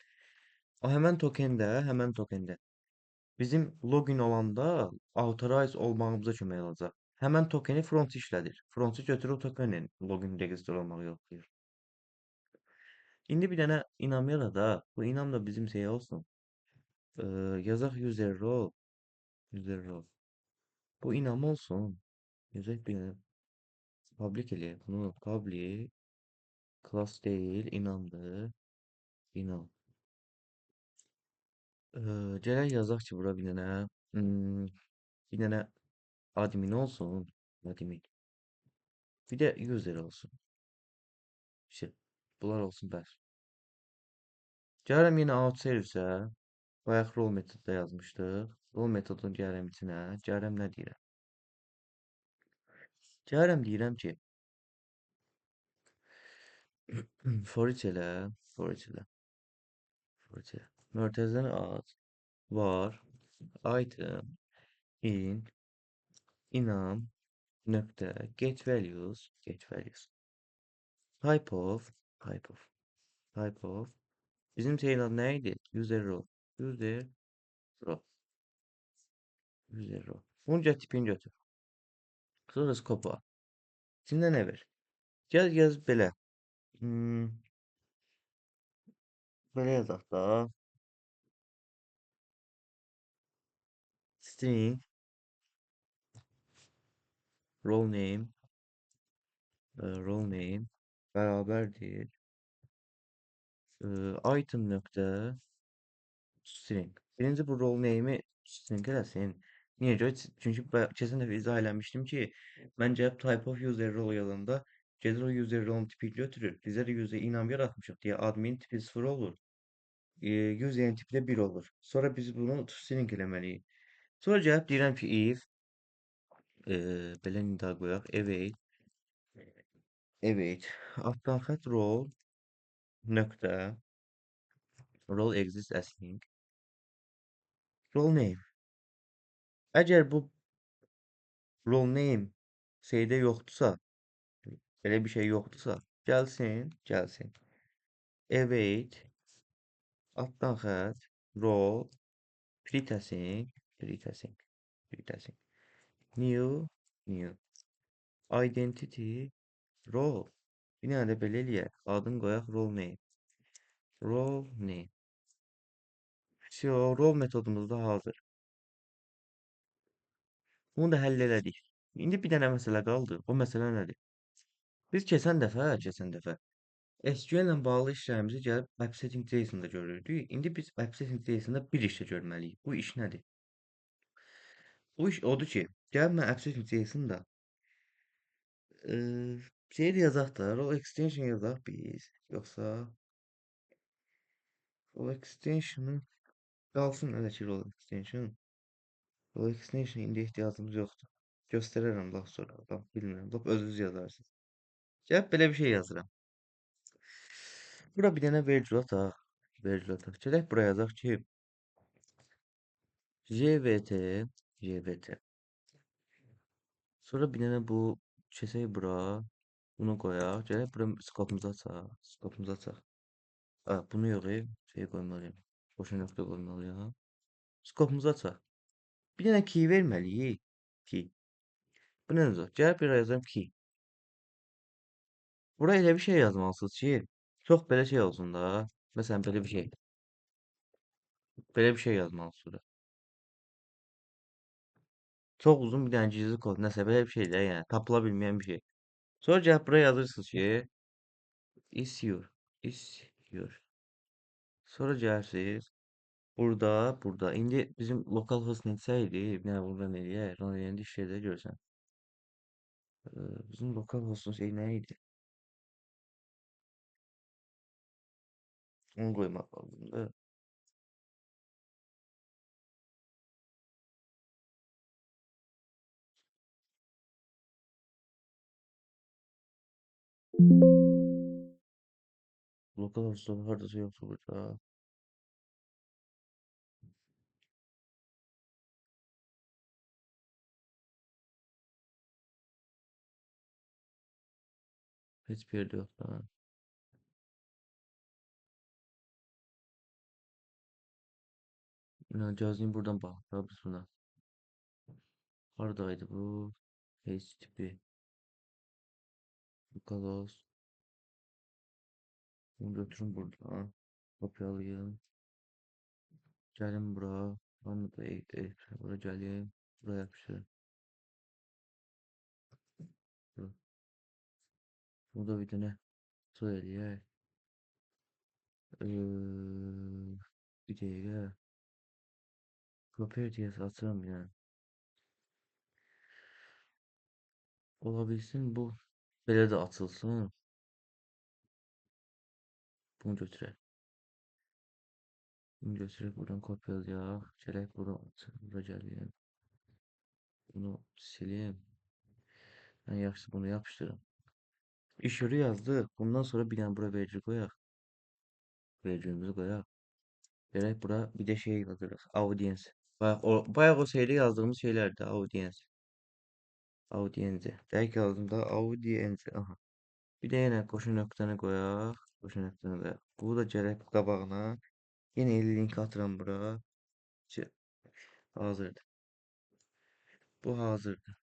O həmən token də, həmən token də bizim login olanda authorize olmağımıza kömək olacaq. Həmən tokeni front işlədir. Front'u götürür o tokenlə login register olmağı yoxlayır. İndi bir dənə inam yaradaq. Bu inam da bizim şey olsun. Yazaq user role. User role. Bu inam olsun. Yazaq bir dənə public eləyək. Bunu public class deyil, inamdır. İnam. Gələk yazaq ki, bura bir dənə, bir dənə admin olsun. Admin. Bir də user olsun. Şey, bunlar olsun bəs. Gəlirəm yenə auth service-ə. Bayaq role metodda yazmışdıq. Role metodunu gəlirəm içinə. Gəlirəm nə deyirəm? Gəlirəm deyirəm ki, for each elə, for each elə, for each elə. Mörtəzdən ad var, item, in, inam. Nöqtə get values, get values. Type of, type of, type of. Bizim şeyin adı nə idi? User role. User role. User role. Bunu gəl tipini götür. Sonra scope-a. İçində nə ver? Gəl yaz belə. Belə yazaq da. String role name, role name bərabərdir. Item nöqtə string. Birinci bu role name'i string eləsin. Niyə görə? Çünki keçən dəfə izah eləmişdim ki, mən gəlib type of user role yazanda gedir o user role tipi götürür. Bizə də user inam yaratmışıq deyə admin tipi 0 olur. Userin tipi də 1 olur. Sonra biz bunu string eləməliyik. Sonra gəlib deyirəm ki, if belə nida qoyaq, await, await, altdan xətt role nöqtə role exists async role name. Əgər bu role name şeydə yoxdursa, belə bir şey yoxdursa, gəlsin, gəlsin. Await altdan xətt role pretasync, pretasync, pretasync. New, new. Identity role. Bir dənə də belə eləyək. Adını qoyaq role name. Role name. So, role metodumuz da hazır. Bunu da həll elədik. İndi bir dənə məsələ qaldı. O məsələ nədir? Biz keçən dəfə SQL ilə bağlı işlərimizi gəlib AppSetting.json-da görürdük. İndi biz AppSetting.json-da bir iş də görməliyik. Bu iş nədir? Bu iş odur ki, gəlib mən AppSetting.json-da şey də yazaq da, role extension yazaq biz. Yoxsa role extension qalsın elə ki, role extension. Role extension indi ehtiyacımız yoxdur. Göstərərəm daha sonra. Lap bilmirəm. Lap özünüz yazarsınız. Gəlib belə bir şey yazıram. Bura bir dənə vergül ataq. Vergül ataq. Gələk bura yazaq ki, JVT, JVT. Sonra bir dənə bu keçək bura. Bunu qoyaq. Gələk bura skopumuzu açaq. Skopumuzu açaq. Ha, bunu yox, şey qoymalıyam. Boşa nöqtə qoymalıyam. Skopumuzu açaq. Bir dənə key verməliyik. Key. Bu nə olacaq? Gəlib bura yazıram key. Bura elə bir şey yazmalısınız ki, çox belə şey olsun da. Məsələn, belə bir şey. Belə bir şey yazmalısınız bura. Çox uzun bir dənə gizli kod, nəsə belə bir şey də, yəni tapıla bilməyən bir şey. Sonra gəlib bura yazırsınız ki, is your, is your. Sonra gəlirsiniz burada. İndi bizim localhost neçə idi? Nə buradan eləyək? Run eləyəndə iş yerdə görsən. Bizim localhostun şey nə idi? Onu qoymaq lazımdır. Localhost hardasa yoxdur burada. Heç bir yerdə yoxdur. Ha. Gözləyim buradan baxaq da biz buna. Haradaydı bu? HTTP. Localhost. Bunu götürün buradan. Kopyalayın. Gəlin bura. Hamı da bura gəlin. Buraya yapıştırın. Bura. Burada bir dənə su eləyək. Bir dəqiqə. Properties açıram bir dənə. Ola bilsin bu belə də açılsın. Bunu götürək. Bunu götürək, buradan kopyalayaq. Gələk bura, bura gələyim. Bunu silim. Ən yaxşısı bunu yapışdırım. İşürü yazdıq. Bundan sonra bir dənə bura vergül qoyaq. Vergülümüzü qoyaq. Gələk bura bir də şey yazırıq. Audience. Bayaq o şeydə yazdığımız şeylərdir. Audience. Audience. Dəqiq yazdım da audience. Aha. Bir də yenə qoşu nöqtəni qoyaq. Qoşu nöqtəni qoyaq. Bu da gələk qabağına. Yenə link atıram bura. Hazırdır. Bu hazırdır.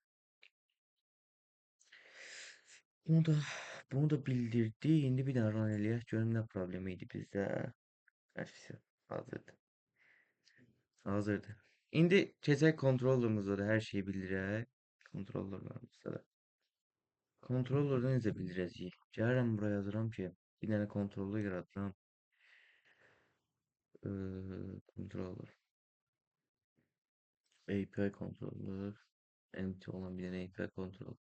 Bunu da bunu da bildirdi. İndi bir dənə run eləyək. Görüm nə problemi idi bizdə. Nəsə, hazırdır. Hazırdır. İndi keçək kontrollerımızda da hər şeyi bildirək. Kontrollerlarımızda da. Kontrollerdə necə bildirəcəyik? Gəlirəm bura yazıram ki, bir dənə kontroller yaradıram. Kontroller. API controller. Empty olan bir dənə API controller.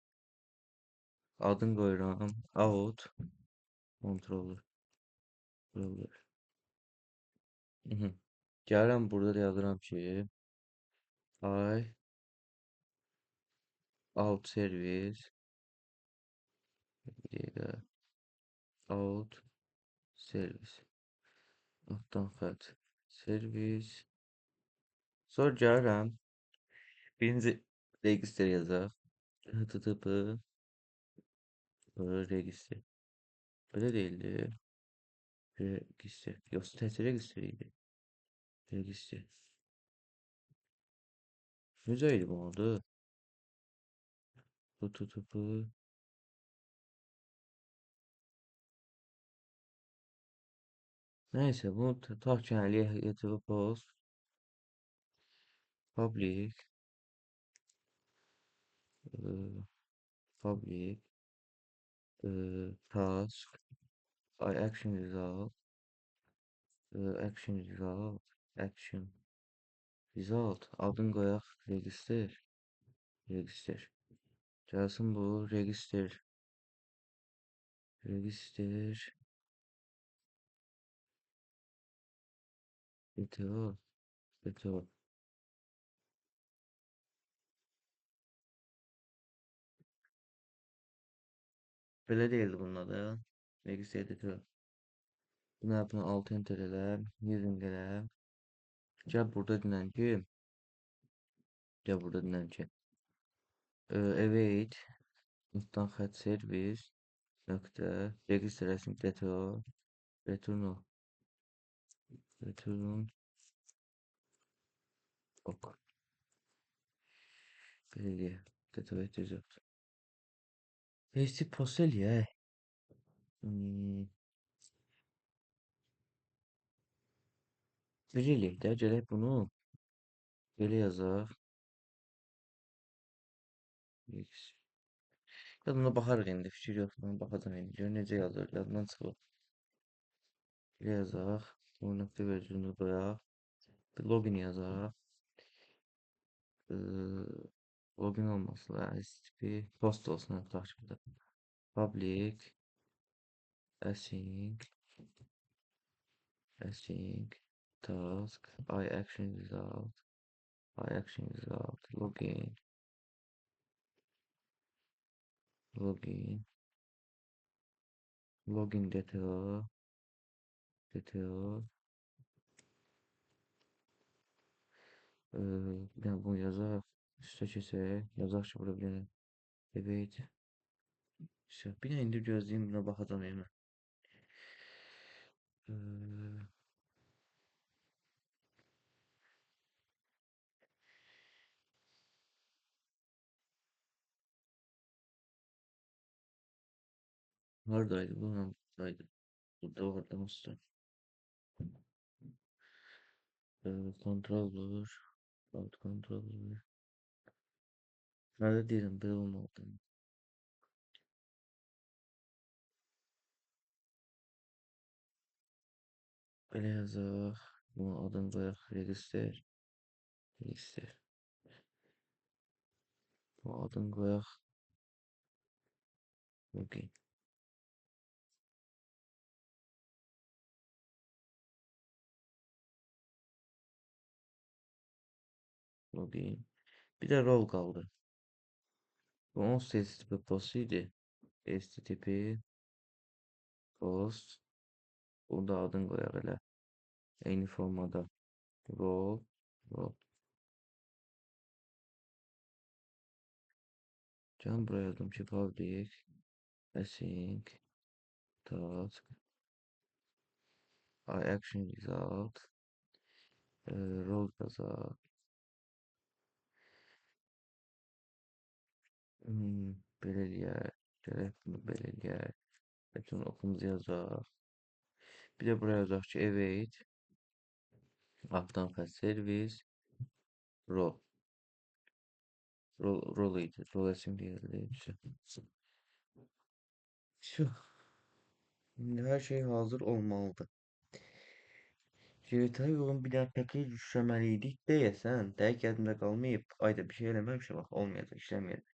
Adını qoyuram. Out controller. Controller. Mhm. Gəlirəm burada da yazıram ki, I out service bir dəqiqə out service altdan xətt service. Sonra gəlirəm birinci register yazaq. HTTP register. Belə deyildi. Register. Yoxsa təhsil register idi. Register. Necə idi bunun adı? HTTP. Nəysə, bunu tutaq ki, HTTP post public e, public task I action result action result action result adını qoyaq register register. Gəlsin bu register register DTO DTO. Belə deyildi bunun adı. Register DTO. Buna bunu alt enter elə, using elə. Gəl burada dinən ki, gəl burada dinən ki, await altdan xətt service nöqtə register async DTO return o return ok. Belə eləyək. DTO ehtiyac yoxdur. HTTP post eləyək. Belə eləyək də, gələk bunu belə yazaq. X. Yadına baxarıq indi, fikir yoxdur, buna baxacaq indi. Gör necə yazır, yadından çıxır. Belə yazaq, bu nöqtə vergülünü qoyaq. Bir login yazaq. Login olması lazım. HTTP post olsun, tutaq ki, burada. Public async async task I action result I action result login login login DTO DTO. Bir dənə bunu yazaq, üstə keçək, yazaq ki, bura bir dənə evet. İşte, bir dənə indi gözləyim, buna baxacam yəni. Haradaydı bu? Ha, buradaydı. Burada var da usta. Controller, out controller. Nerede deyirəm, belə olmalıdır. Belə yazaq. Bunun adını qoyaq. Register. Register. Bunun adını qoyaq. Login. Login. Bir də rol qaldı. Bu onsuz HTTP post idi. HTTP post. Bunu da adını qoyaq elə. Eyni formada. Rol. Rol. Gəlin buraya yazdım ki, public async task action result role yazaq. Hmm, belə eləyək. Gələk bunu belə eləyək. Bütün oxumuzu yazaq. Bir də buraya yazaq ki, await altdan xətt service role. Role, role idi. Role async deyildi. Şu. İndi hər şey hazır olmalıdır. GTA yolun bir dənə package düşürməli idik deyəsən. Dəqiq yadımda qalmayıb. Ayda bir şey eləməmişəm axı. Olmayacaq, işləməyəcək.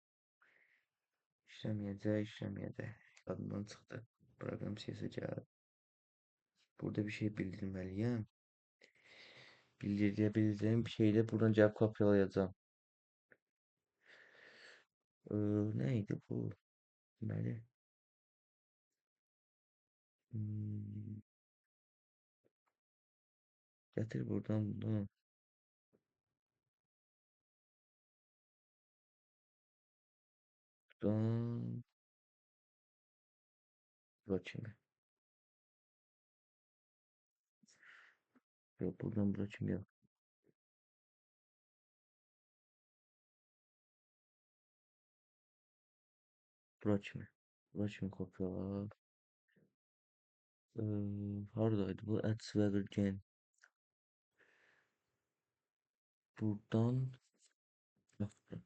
İşləməyəcək, işləməyəcək. Yadımdan çıxdı. Proqram CS gəl. Burada bir şey bildirməliyəm. Bildirə bildiyim bir şeyi də buradan gəlib kopyalayacağam. Nə idi bu? Deməli, hmm, gətir buradan bunu. Buradan bura kimi. Yox, buradan bura kimi yox. Bura kimi. Bura kimi kopyala. Haradaydı bu? Add Swagger Gen. Buradan bax bura.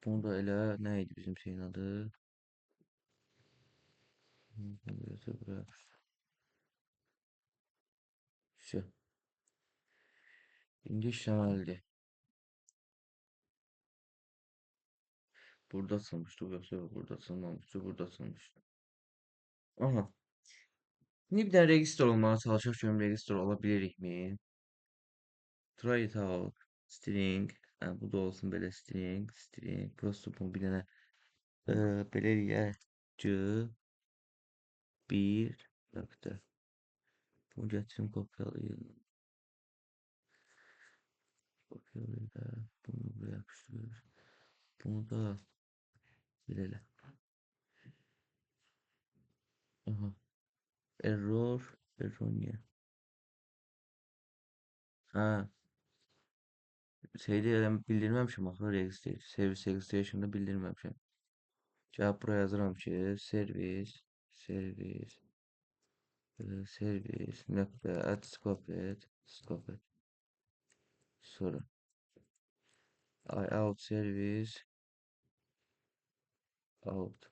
Bunu da elə nə idi bizim şeyin adı? Bunu götür bura. Şu. İndi işləməlidir. Burada açılmışdı, yoxsa yox, burada açılmamışdı, burada açılmışdı. Aha. İndi bir dənə register olmağa çalışaq görüm register ola bilirikmi? Try it out. String. Hə, bu da olsun belə string, string. Prosto bunu bir dənə belə eləyək. C 1 nöqtə. Bunu gətirim, kopyalayım. Kopyalayım da. Bunu buraya yapıştırıyoruz. Bunu da belə elə. Aha. Error. Error niyə? Hə, şeydə elə bildirməmişəm axı register, service registration'da bildirməmişəm. Gəlib buraya yazıram ki, service, service, service nöqtə add scoped, scoped. Sonra I out service out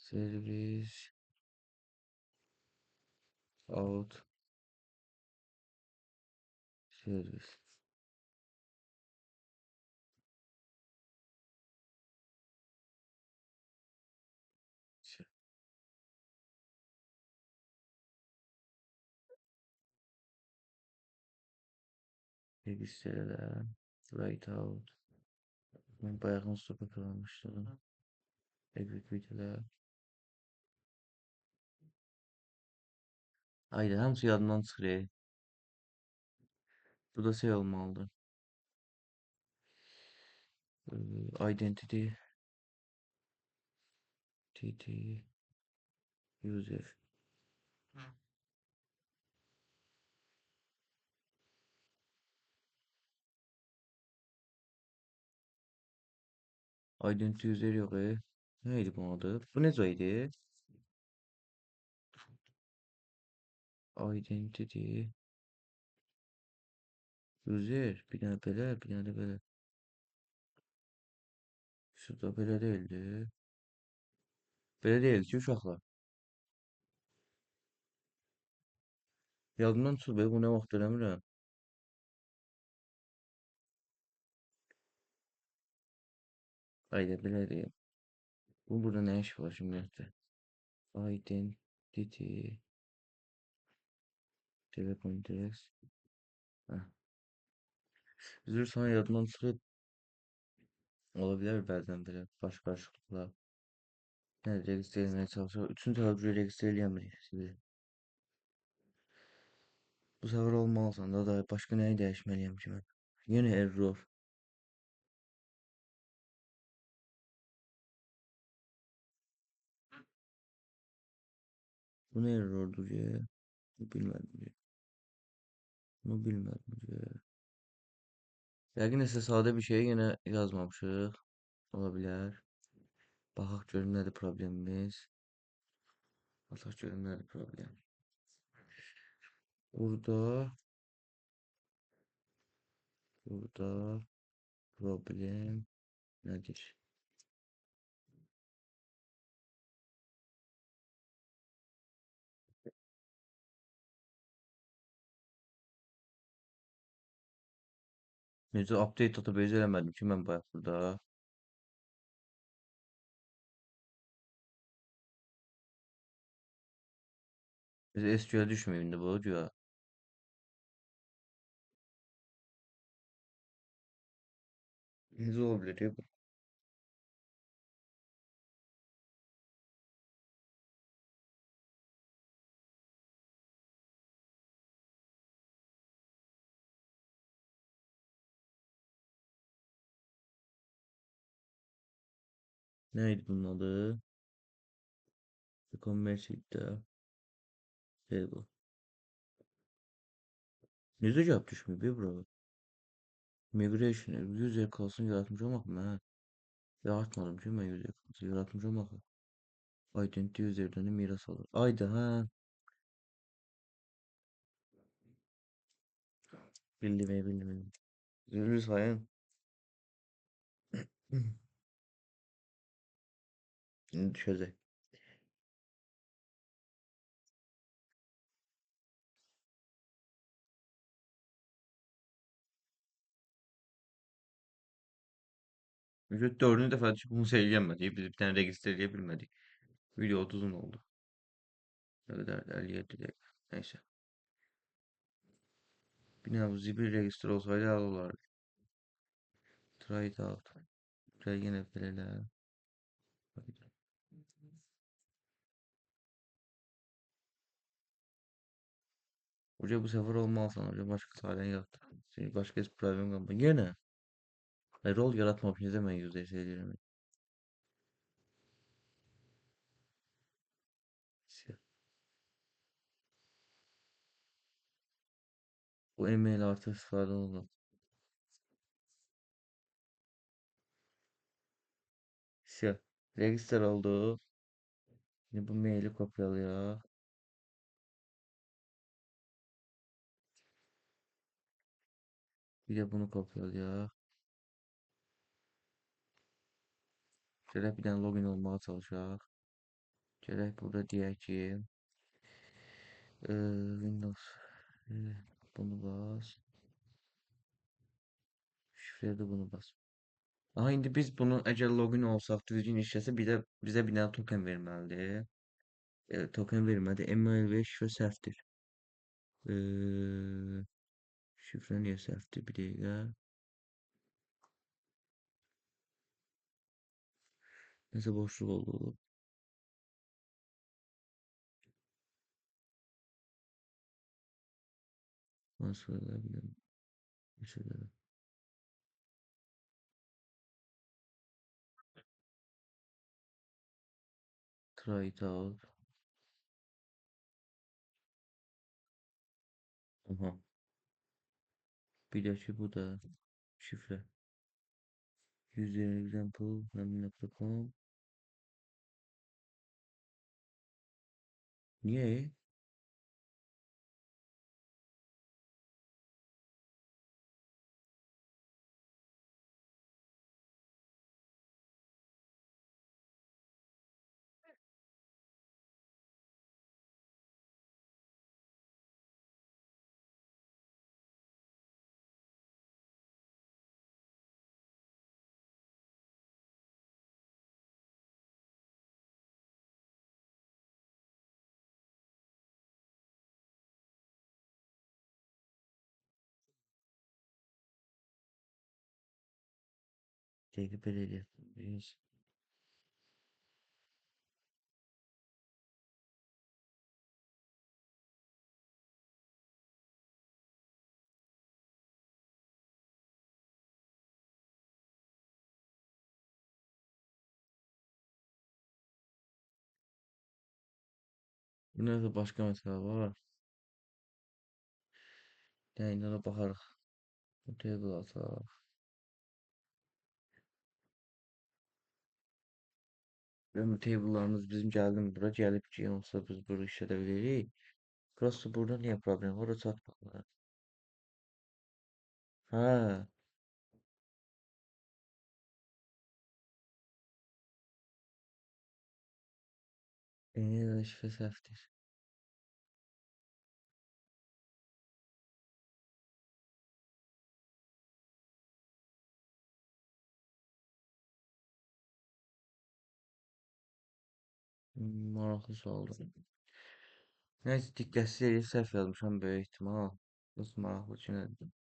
service out service. Register elə, write out. Mən bayağın stop almışdım. Execute elə. Haydi, hamısı yadımdan çıxır. Bu da şey olmalıdır. Identity TT user. Identity user yox. Nə idi bunun adı? Bu necə idi? Identity user. Bir dənə belə, bir dənə də belə. Şu da belə deyildi. Belə deyil ki, uşaqlar. Yadımdan çıxır be, bu nə vaxt eləmirəm. Haydi, belə deyim. Bu burada nə iş var şimdi? Identity Telecontext. Hə. Üzr sana yadımdan çıxıb. Ola bilər bəzən belə baş qarışıqlıqlar. Nə register etməyə çalışırıq. Üçüncü dəfə register eləyəmirik. Bu səfər olmalısan da başqa nəyi dəyişməliyəm ki mən? Yenə error. Bu nə errordur ki? Bunu bilmədim ki. Bunu bilmədim ki. Yəqin isə sadə bir şey yenə yazmamışıq. Ola bilər. Baxaq görüm nədir problemimiz. Baxaq görüm nədir problem. Burada, burada problem nədir? Necə update database eləmədim ki mən bayaq burada. Bizə SQL düşməyib indi bu güya. Necə ola bilər ya bu? Nə idi bunun adı? E-commerce idi də. Table. Necə cavab düşməyib ya bura? Migration, user class'ını yaratmışam axı mən. Yaratmadım ki mən user class'ı yaratmışam axı. Identity user'dən də miras alır. Ayda hə. Bildim, bildim, bildim. Üzrlü sayın. İndi düşəcək. Çünki dördüncü dəfə ki, bunu eləyəmədik. Biz bir dənə registr eləyə bilmədik. Video uzun oldu. Nə qədərdir? 57 dəqiqə. Nəysə. Bir dənə bu zibil registr olsaydı əla olardı. Try it out. Gəl yenə belə elə. Hoca bu səfər olmalısan, hoca başqa sahədən yaratdır. Çünki başqa heç problem qalmadı. Yenə. Ay, rol yaratmamış, necə mən user eləyirəm? Bu email artıq istifadə olunur. Vse. Register oldu. Şimdi bu maili kopyalayaq. Bir də bunu kopyalayaq. Gələk bir dənə login olmağa çalışaq. Gələk burada deyək ki, Windows, bunu bas. Şifrəyə də bunu bas. Aha, indi biz bunu əgər login olsaq, düzgün işləsə, bir də bizə bir dənə token verməlidir. Token vermədi. Email və şifrə səhvdir. Şifrə niyə səhvdir? Bir dəqiqə. Nəsə boşluq oldu. Nasıl ola bilir? Mesela. Try it out. Aha. Bir də ki, bu da şifrə. User example nokta com. Niyə? Dəqiqə belə eləyək. Biz Nəsə başqa məsələ var. Yəni indi ona baxarıq. Table açaq. Görüm table'larımız bizim gəldimi bura? Gəlib ki, onsuz biz bunu işlədə bilirik. Prosta burada niyə problem var? O çatmadı. Hə, eyni də şifrə səhvdir. Maraqlı sualdır. Nəysə, diqqətsiz eləyib səhv yazmışam böyük ehtimal. Nasıl maraqlı ki, nədir?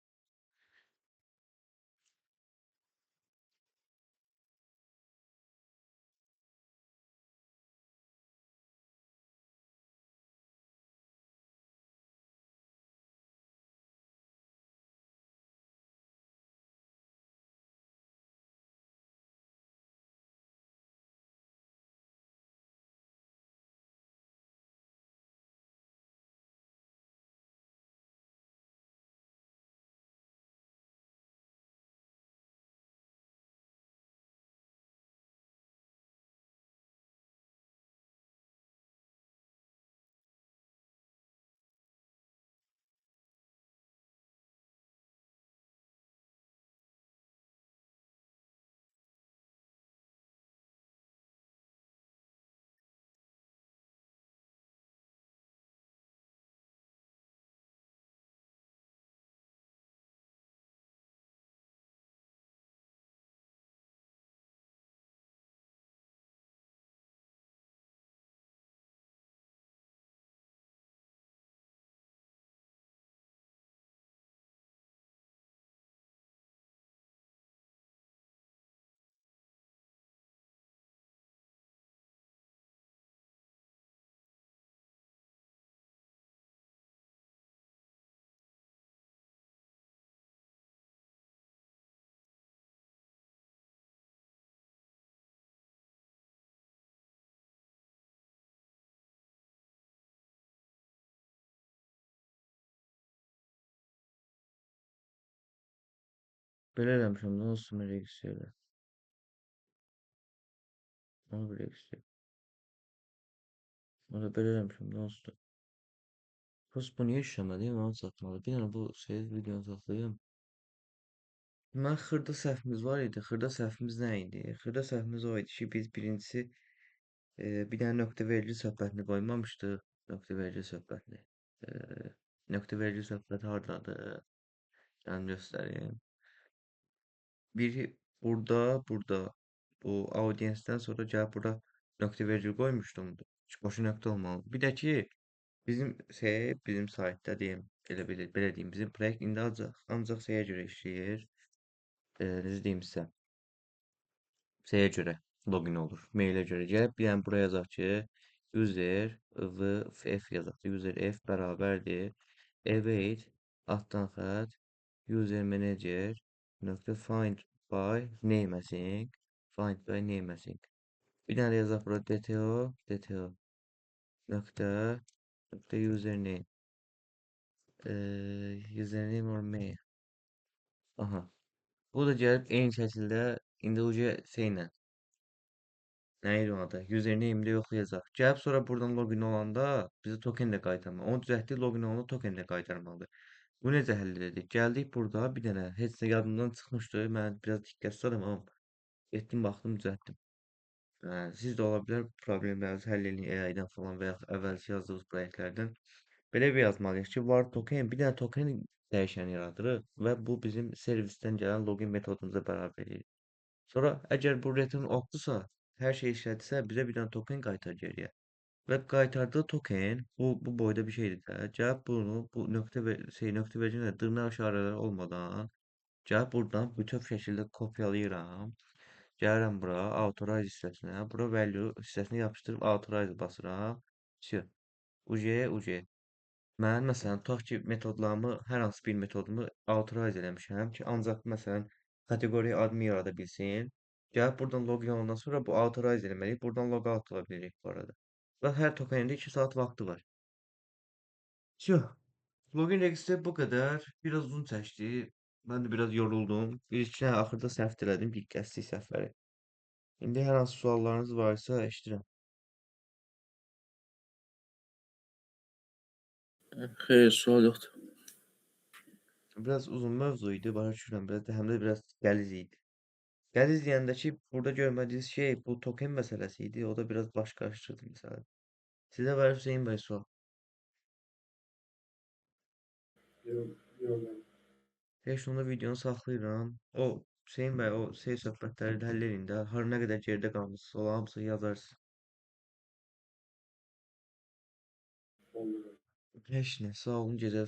Belə eləmişəm də, onsuz da registrlə. Onu bir registrlə. Onu da belə eləmişəm də, onsuz da. Prosta bu niyə işləmədi? Mən onu çatmadı. Bir dənə bu şey videonu saxlayım. Deməli, xırda səhvimiz var idi. Xırda səhvimiz nə idi? Xırda səhvimiz o idi ki, biz birincisi bir dənə nöqtə verici söhbətini qoymamışdıq. Nöqtə verici söhbətini. E, Nöqtə verici söhbəti hardadır? Yəni göstərim. Biri burada, burada. Bu audiensdən sonra gəlib burada nöqtə verici qoymuşdum. Boşu nöqtə olmalı. Bir də ki, bizim şey, bizim saytda deyim, elə belə, belə deyim, bizim proyekt indi ancaq şeyə görə işləyir. Necə deyim sizə? Şeyə görə login olur. Mailə görə gəlib bir dənə bura yazaq ki, user v f yazaq. User f bərabərdir. Await altdan xətt user manager nöqtə find by name async find by name async. Bir dənə də yazaq bura dto nöqtə nöqtə username. Username or mail. Aha. Bu da gəlib eyni şəkildə indi uca şeylə nə idi onun adı? Username-də yoxlayacaq. Gəlib sonra buradan login olanda bizə token də qaytarmalı. Onu düzəltdik, login olanda token də qaytarmalıdır. Bu necə həll edik? Gəldik burada bir dənə heç nə yadımdan çıxmışdı. Mən biraz diqqətsiz adamam. Getdim, baxdım, düzəltdim. Hə, siz də ola bilər problemlərinizi həll eləyin AI-dan falan və yaxud əvvəlki yazdığınız proyektlərdən. Belə bir yazmalıyıq ki, var token, bir dənə token dəyişəni yaradırıq və bu bizim servisdən gələn login metodumuza bərabər edir. Sonra əgər bu return oxdursa, hər şey işlədirsə, bizə bir dənə token qaytar geriyə. Və qaytardığı token bu boyda bir şeydir də. Gəlib bunu bu nöqtə və şey nöqtə verəcək dırnaq işarələri olmadan gəlib buradan bütöv şəkildə kopyalayıram. Gəlirəm bura authorize hissəsinə, bura value hissəsinə yapışdırıb authorize basıram. Vəsio. UG UG. Mən məsələn tutaq ki, metodlarımı, hər hansı bir metodumu authorize eləmişəm ki, ancaq məsələn kateqoriya admin yarada bilsin. Gəlib buradan login olandan sonra bu authorize eləməliyik. Buradan logout ola bilirik bu arada. Və hər tokenin də 2 saat vaxtı var. Vəsə. Login register bu qədər. Biraz uzun çəkdi. Mən də biraz yoruldum. Bir iki dənə axırda səhv də elədim, diqqətsizlik səhvləri. İndi hər hansı suallarınız varsa eşidirəm. Xeyr, sual yoxdur. Biraz uzun mövzu idi, başa düşürəm. Biraz da həm də biraz qəliz idi. Qəliz deyəndə ki, burada görmədiyiniz şey bu token məsələsi idi. O da biraz baş qarışdırdı məsələ. Sizə var Hüseyn bəy sual. Yox, yox, yox. Heç onda videonu saxlayıram. O Hüseyn bəy, o sey söhbətləri də həll edin də. Har nə qədər geridə qalmısınız, o hamısını yazarsınız. Oldu. Heç nə, sağ olun, gecəniz.